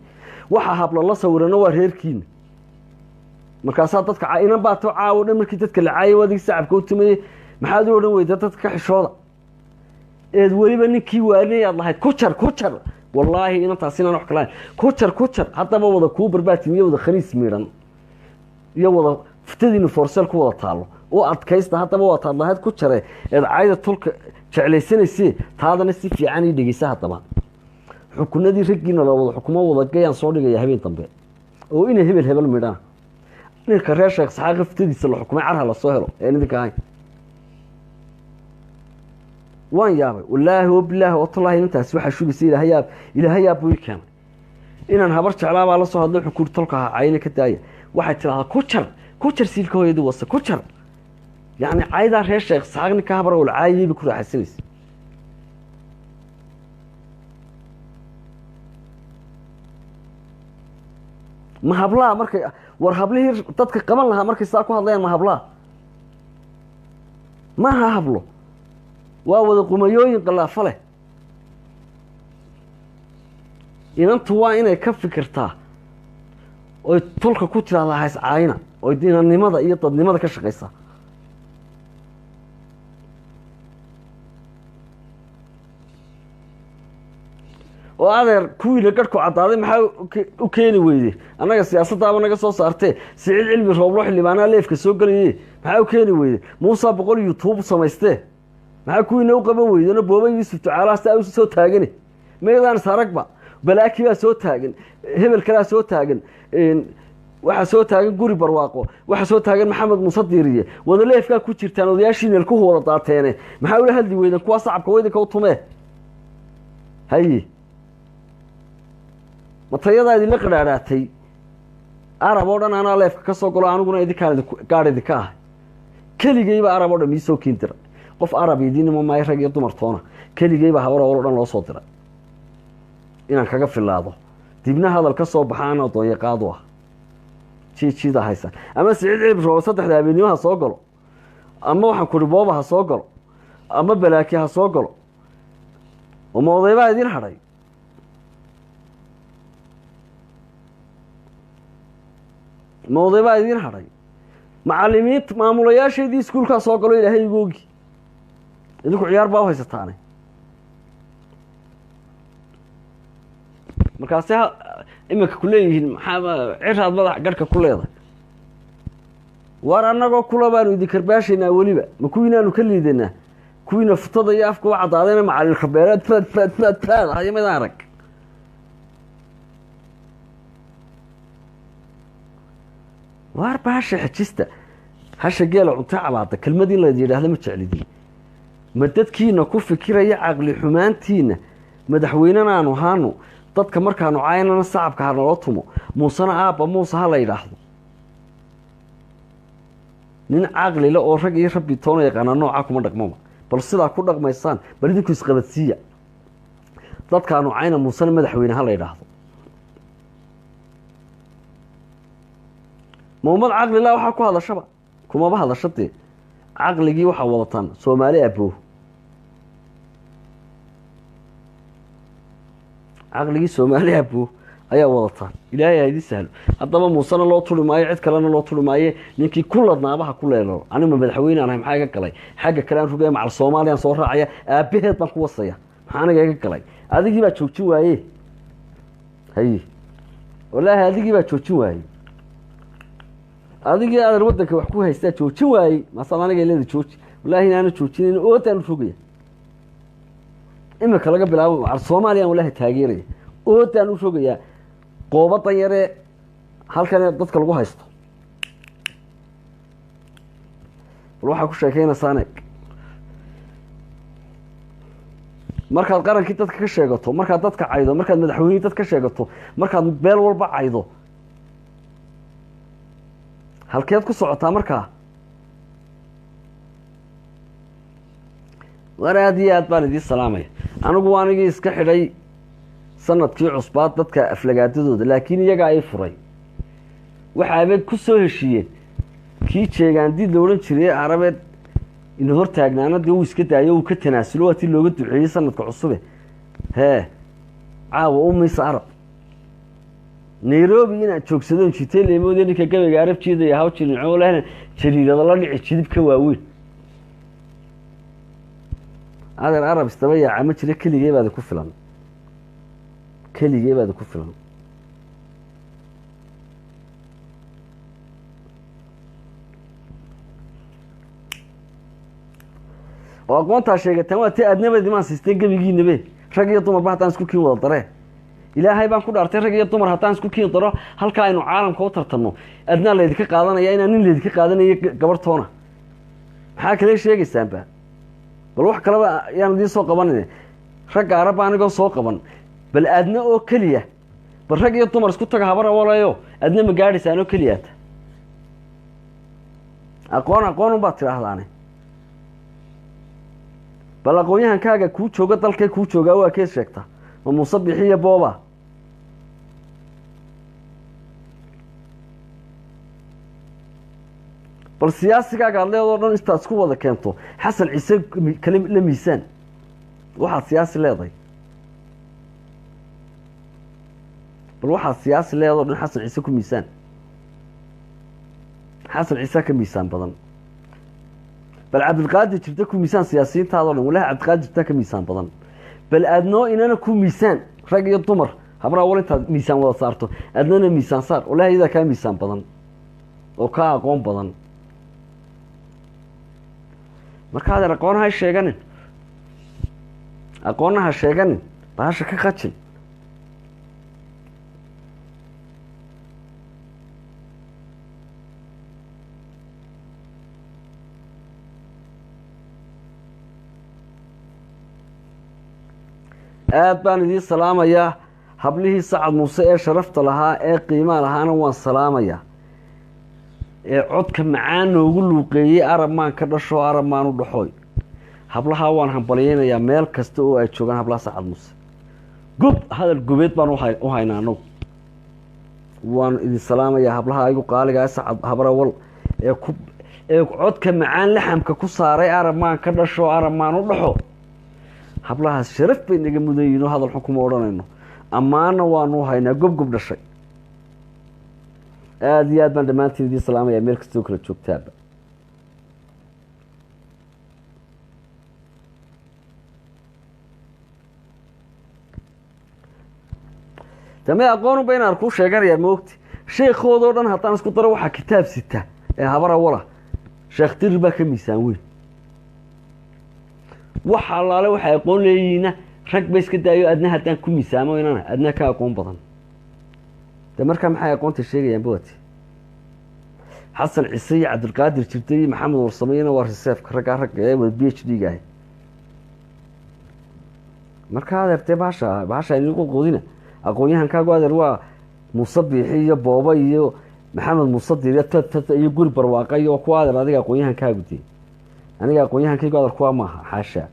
Waxa habla la sawirana waa reerkiina. Markaasaa dadka inan baa to caawo dhan markii dadka la caayay adig sacabka u tumayey, maxaad u odhan weyda dadka ka xishooda? Eed weliba ninkii waaninay aad lahayd ku jar, ku jar. Wallaahi inantaas inaan wax kalahayn, ku jar, ku jar. Haddaba wada kuu barbaatim iyo wada khaniis miidhan iyo wada futadiinu foorseel ku wada taallo u adkaysta. Haddaba waa taad lahayd ku jare eed cayda tulka jeclaysanaysee, taadana si fiican ii dhegeysa. Haddaba xukunadii raggiina la wada xukumo wada gayaan soo dhigaya habeen dambe oo inay hebel hebel midhana. Ninka reer Sheekh Saxaaqi futadiisa la xukumay carha lasoo helo een idinka ahayn. Waan yaabay wallaahi oo bilaahi oo tallaahi, inantaasi waxaa shugaysa ilaahayaab, ilaahayaab buu ii keenay. Inaan habar jeclaabaa la soo hadlay, wuxuu kuuri tolka ha cayna ka daaya. Waxay tidhahdaa ku jar, ku jar, siilka hooyadii wase ku jar. Yacni caydaa reer Sheekh Saxaaq ninka habar wal caayayay bay ku raaxaysanaysa. Ma hablaha markay war hablihii dadka qaban lahaa markay saa ku hadlayaan? Ma hablaha? Maaha hablo, waa wada qumayooyin qalaafo leh. Inantu waa inay ka fikirtaa oy tulka ku tidhahdaa hays caayina, oy inannimada iyo dadnimada ka shaqaysaa. Oo adeer kuwiina garhku caddaaday maxaa u keeni weyde? Annaga siyaasaddaaba naga soo saartee, Siciid Cilmi Rooblo xildhibaanaha leefka soo gelaye maxaa u keeni weyde? Muusa 100 YouTube samaystee maxaa kuwiina u qaban weydeno? Booba Yuusuf Ducaalaha saa u soo taagane meydaan is aragba, Balaaki baa soo taagan, hebel kalaa soo taagan, waxaa soo taagan Guri Barwaaqo, waxaa soo taagan Maxamed Muuse Diiriye, wada leefkaa ku jirtaan, odayaashiina ilkuhu wada daateene maxaa ula hadli weyden kuwaa sacabka waydinka u tumee? Haye, matayadaa idinla qadhaadhaatay Arab oo dhan anaa leefka ka soo galo, aniguna idinkaan gaadh idinka ahay. Keligeyba Arab oo dhan iisoo kiin diray, qof Arab idiinima maayo, rag iyo dumar toona. Keligeyba habar oo dhan loo soo diray inaan kaga filaado, dibna hadal ka soo baxa ana doonyo qaadu ah jiijiida haysan. Ama Siciid Cilib Roobo saddexda habeennimo ha soo galo, ama waxaan kuhi Booba ha soo galo, ama Balaaki ha soo galo, oma odaybaa idiin hadhay? Ma odaybaa idiin hadhay? Macalimiinta maamulayaasheedii iskuulkaa soo galo, ilaahay igu ogi, idinku ciyaar baa u haysataane. Markaase iminka kuleeyihiin maxaa ciraad madax garhka ku leedahay? Waar annagoo kula baanu idin karbaashaynaa, weliba ma kuwiinaanu ka liidanaa, kuwiina futada iyo afka u caddaadayna macalin kabeeraad faad faad faad faad hayo mid arag. Waar baasha xejista, hasha geela cunto cabaada, kelmad in la yidhaahdo ma jeclidin. Ma dadkiina ku fikiraya caqli xumaantiina madaxweynena aanu ahaano, dadka markaanu caynana sacabka ha naloo tumo, Muusena aabba Muuse ha la yidhaahdo? Nin caqlile oo rag iyo rabbi toona yaqaanaa noocaa kuma dhaqmaba. Bal sidaa ku dhaqmaysaan bal idinku isqabadsiiya. Dadkaanu cayna, Muusena madaxweyne ha la yidhaahdo. Ma ummad caqlila waxaa ku hadashaba? Kumaba hadasha dee. Caqligii waxaa wadataan Soomaali aboo, caqligii Soomaali aboo ayaa wadataan. Ilaahay ha idin sahlo. Haddaba Muusena loo turi maayo, cid kalena loo turi maaye. Ninkii ku ladnaabaha ku leelalo. Anima madaxweyne aan ahay, maxaa iga galay? Xagga kale aan rugaya, macal Soomaaliyaan soo raacaya, aabaheed baan ku wasaya. Maxaa aniga iga galay? Adigii baa joojin waaye. Haye, wallaahi adigii baa joojin waayey, adigii aadan waddanka wax ku haystaa joojin waayey. Maasaad aniga leeda jooji? Wallahi inaana joojinayn, oodaan rogaya iminka laga bilaabo. Macal Soomaaliyaan wallahi taageeraya, oodaan u rogayaa qoobadan yaree halkan dadka lagu haysto. Bal waxaa ku sheekeynaysaan eeg. Markaad qarankii dadka ka sheegato, markaad dadka caydo, markaad madaxweynihii dad ka sheegato, markaad beel walba caydo, halkeed ku socotaa markaa? War aada iyo aad baan idiin salaamaya. Anigu waa anigii iska xidhay sanadkii cusbaad dadka aflagaadadooda, laakiin iyagaa ii furay. Waxaabay ku soo heshiiyeen kii jeegaandiid la odhan jiray Carabeed ina hor taagnaana dee uu iska daayo, uu ka tanaasulo, waa tii looga duceeyey sanadka cusube. Hee, caawa u miisa Arab Nairobi inaad joogsadon jitay leemoodee ninka gabayga arab jiidaya haw jirinco lehna jariirada la dhici jidib ka waaweyn. Adeer arab isdaba yaaca ma jira, keligee baadi ku filan, keligee baadi ku filan. Oo aqoontaa sheegataan waa tii aadnabad imaan siisteen gebigiinabe, rag iyo dumarba haddaan isku kiin wada daree. Ilaahay baan ku dhaartay, rag iyo dumar haddaan isku kiin daro halkaa aynu caalamka u tartanno, adnaa laydinka qaadanaya, inaan nin laydinka qaadanayo gabarhtoona. Maxaa kale sheegaysaanba? Bal wax kaleba yaan idiin soo qabanin, ragga arabba anigoo soo qaban, bal aadna oo keliya, bal rag iyo dumar isku taga habar awalayo, aadna ma gaadhaysaan oo keliyaata. Aqoon aqoon unbaad tidhaahdaane, bal aqoon-yahankaaga kuu jooga dalkee kuu joogaa waa kees sheegta, ma Muuse Bixiyo booba? Bal siyaasigaaga ad leedoo dhan intaad isku wada keento Xasan Ciise kale la miisaan waxaad siyaasi leedahay. Bal waxaad siyaasi leedoo dhan Xasan Ciise ku miisaan, Xasan Ciise ka miisaan badan. Bal Cabdilqaadir Jirta ku miisaan siyaasiyiintaadoo dhan, wallahi Cabdiqaadir Jirta ka miisaan badan. Bal aadnoo inana ku miisaan rag iyo dumar, habraa wal intaad miisaan wada saarto aadnana miisaan saar, wallahi iyadaa kaa miisaan badan oo kaa aqoon badan. Marka adeer aqoon ha sheeganin, aqoonna ha sheeganin, bahasha ka qajin. Aad baan idiin salaamayaa hablihii Sacad Muuse ee sharafta lahaa ee qiimaha lahaana waan salaamayaa, ee codka macaan noogu luuqeeyey arab maan ka dhasho arab maan u dhaxooy. Hablahaa waan hambalyeynayaa meel kasta oo ay joogaan hablaha Sacad Muuse. Gob hadal gobeed baan u haynaa anagu. Waan idin salaamayaa hablaha igu qaaligaa Sacad Habrawal ee ku ee codka macaan laxamka ku saaray arab maan ka dhasho arab maan u dhaxo. Hablahaas sharaf bay naga mudan yihiin oo hadal xun kuma odhanayno, ammaana waanu haynaa gobgob dhashay. Aada iyo aad baan dhammaantiin idiin salaamayaa meel kastoo kala joogtaaba. Dame aqoonunba inaan kuu sheeganayaa maogti, sheekhoodoo dhan haddaan isku daro waxaa kitaab sita ee habar awala Sheekh Dirir baa ka miisaan weyn. Waxa allaale waxay aqoon leeyihiina rag ba iska daayo, adna haddaan ku miisaamo inana adna ka aqoon badan. De markaa maxay aqoonta sheegayaan bawati? Xasan Ciise iyo Cabdilqaadir Jirta iyo Maxamed Warsameyna waa reseefka raggaa ragga ee wada PhD ga ahy. Marka adeertee bahasha bahasha idinku qoodina, aqoon-yahankaagu adeer waa Muuse Biixi iyo Booba iyo Maxamed Muuse Diir tt iyo guri barwaaqa iyo kuwa adeer adiga aqoon-yahankaagu dee. Aniga aqoon-yahankaygu adeer kuwa maaha, xaasha.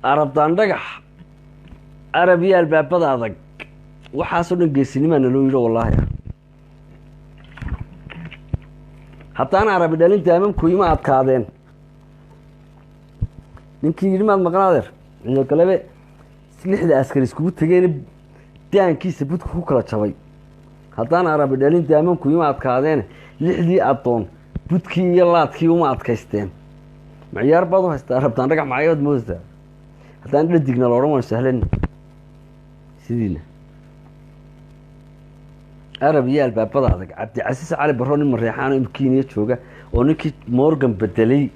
Arab daandhagax, arab iyo albaabada adag, waxaasoo dhan geesinimaa naloo yidho wallaahi. Haddaan arabi dhalin daamamku ima adkaadeen. Ninkii yidhi maad maqan adeer ciidogalebe 6da askari iskugu tegeena daankiisa budka ku kala jabay. Haddaan arabi dhalin daamamku ima adkaadeen, 6dii addoon budkii iyo laadkii uma adkaysteen. Maciyaar baad u haystaa arab daandhagax, macayaad moodaysaa? Haddaan dhadigna la odhan waan sahlan sidiina. Arab iyo albaabada adag. Cabdicasiis Cali Barro nin mareexaan oo Kenya jooga oo ninkii Morgan bedelay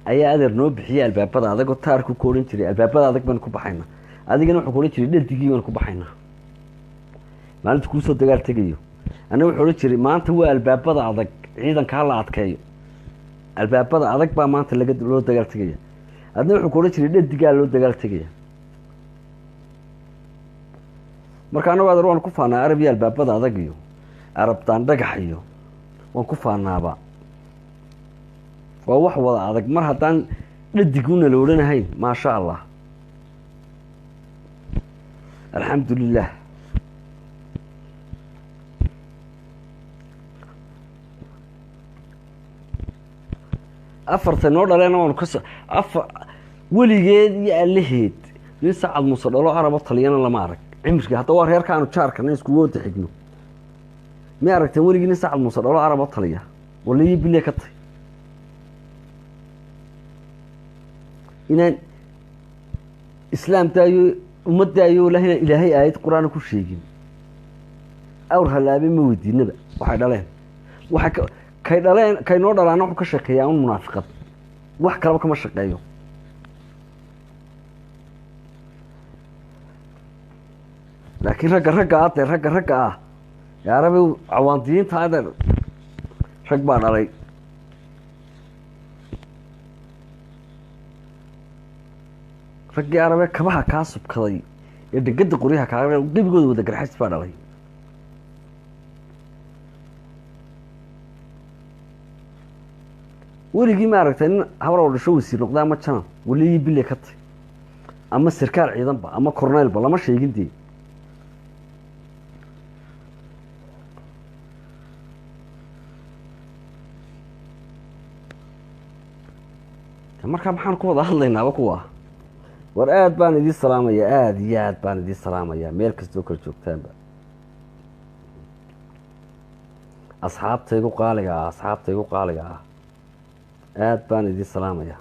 ayaa adeer noo bixiyey albaabada adag oo taarku ku odhan jiray albaabada adag baan ku baxaynaa, adigana wuxuu ku odhan jiray dhadigii baan ku baxaynaa maalinta kuusoo dagaal tegayo. Annaga wuxuu odhan jiray maanta waa albaabada adag, ciidanka ha la adkeeyo, albaabada adag baa maanta laga loo dagaal tegaya. Adna wuxuu ku odhan jiray dhadigaa loo dagaal tegaya. Marka annagu adeer waan ku faanaa Arab iyo albaabada adag iyo Arab daandhagax iyo waan ku faanaaba. Waa wax wada adag mar haddaan dhadiguna la odhanahayn. Maasha Allah, alxamdu lilah. Afarta noo dhaleena waanu kas afar weligeed iyo allaheed nin Sacad Muuse dhalo Arabo taliyana lama arag cimriga. Hadda waa reerkaanu jaarkana iskugu wada xigno. Mi aragteen weligii nin Sacad Muuse dhalo Arabo taliya? Walayi bile ka tay inaan islaam daayo ummadaayo walahi Ilaahay aayad Qur-aana ku sheegin. Awr halaabe ma weydiinaba waxay dhaleen, waxay kay dhaleen kay noo dhalaana. Wuxuu ka shaqeeyaa un munaafiqad, wax kalaba kama shaqeeyo. Laakiin ragga ragga ah dee, ragga ragga ah ee Arabi cawaandiyiinta adeer rag baa dhalay. Raggii Arabe kabaha kaa subkaday ee dhegada qoryaha kaa gebigooda wada Garxajis baa dhalay. Weligii ma aragtay nin habar oo dhasho wasiir noqda ama janan? Waligii bile ka tay ama sarkaal ciidanba ama corneylba lama sheegin dee. Markaa maxaan ku wada hadlaynaaba kuwa? War aad baan idiin salaamaya, aada iyo aad baan idiin salaamaya meel kastoo kala joogtaanba, asxaabtaygu qaaliga ah, asxaabtaygu qaaliga ah, aad baan idiin salaamaya.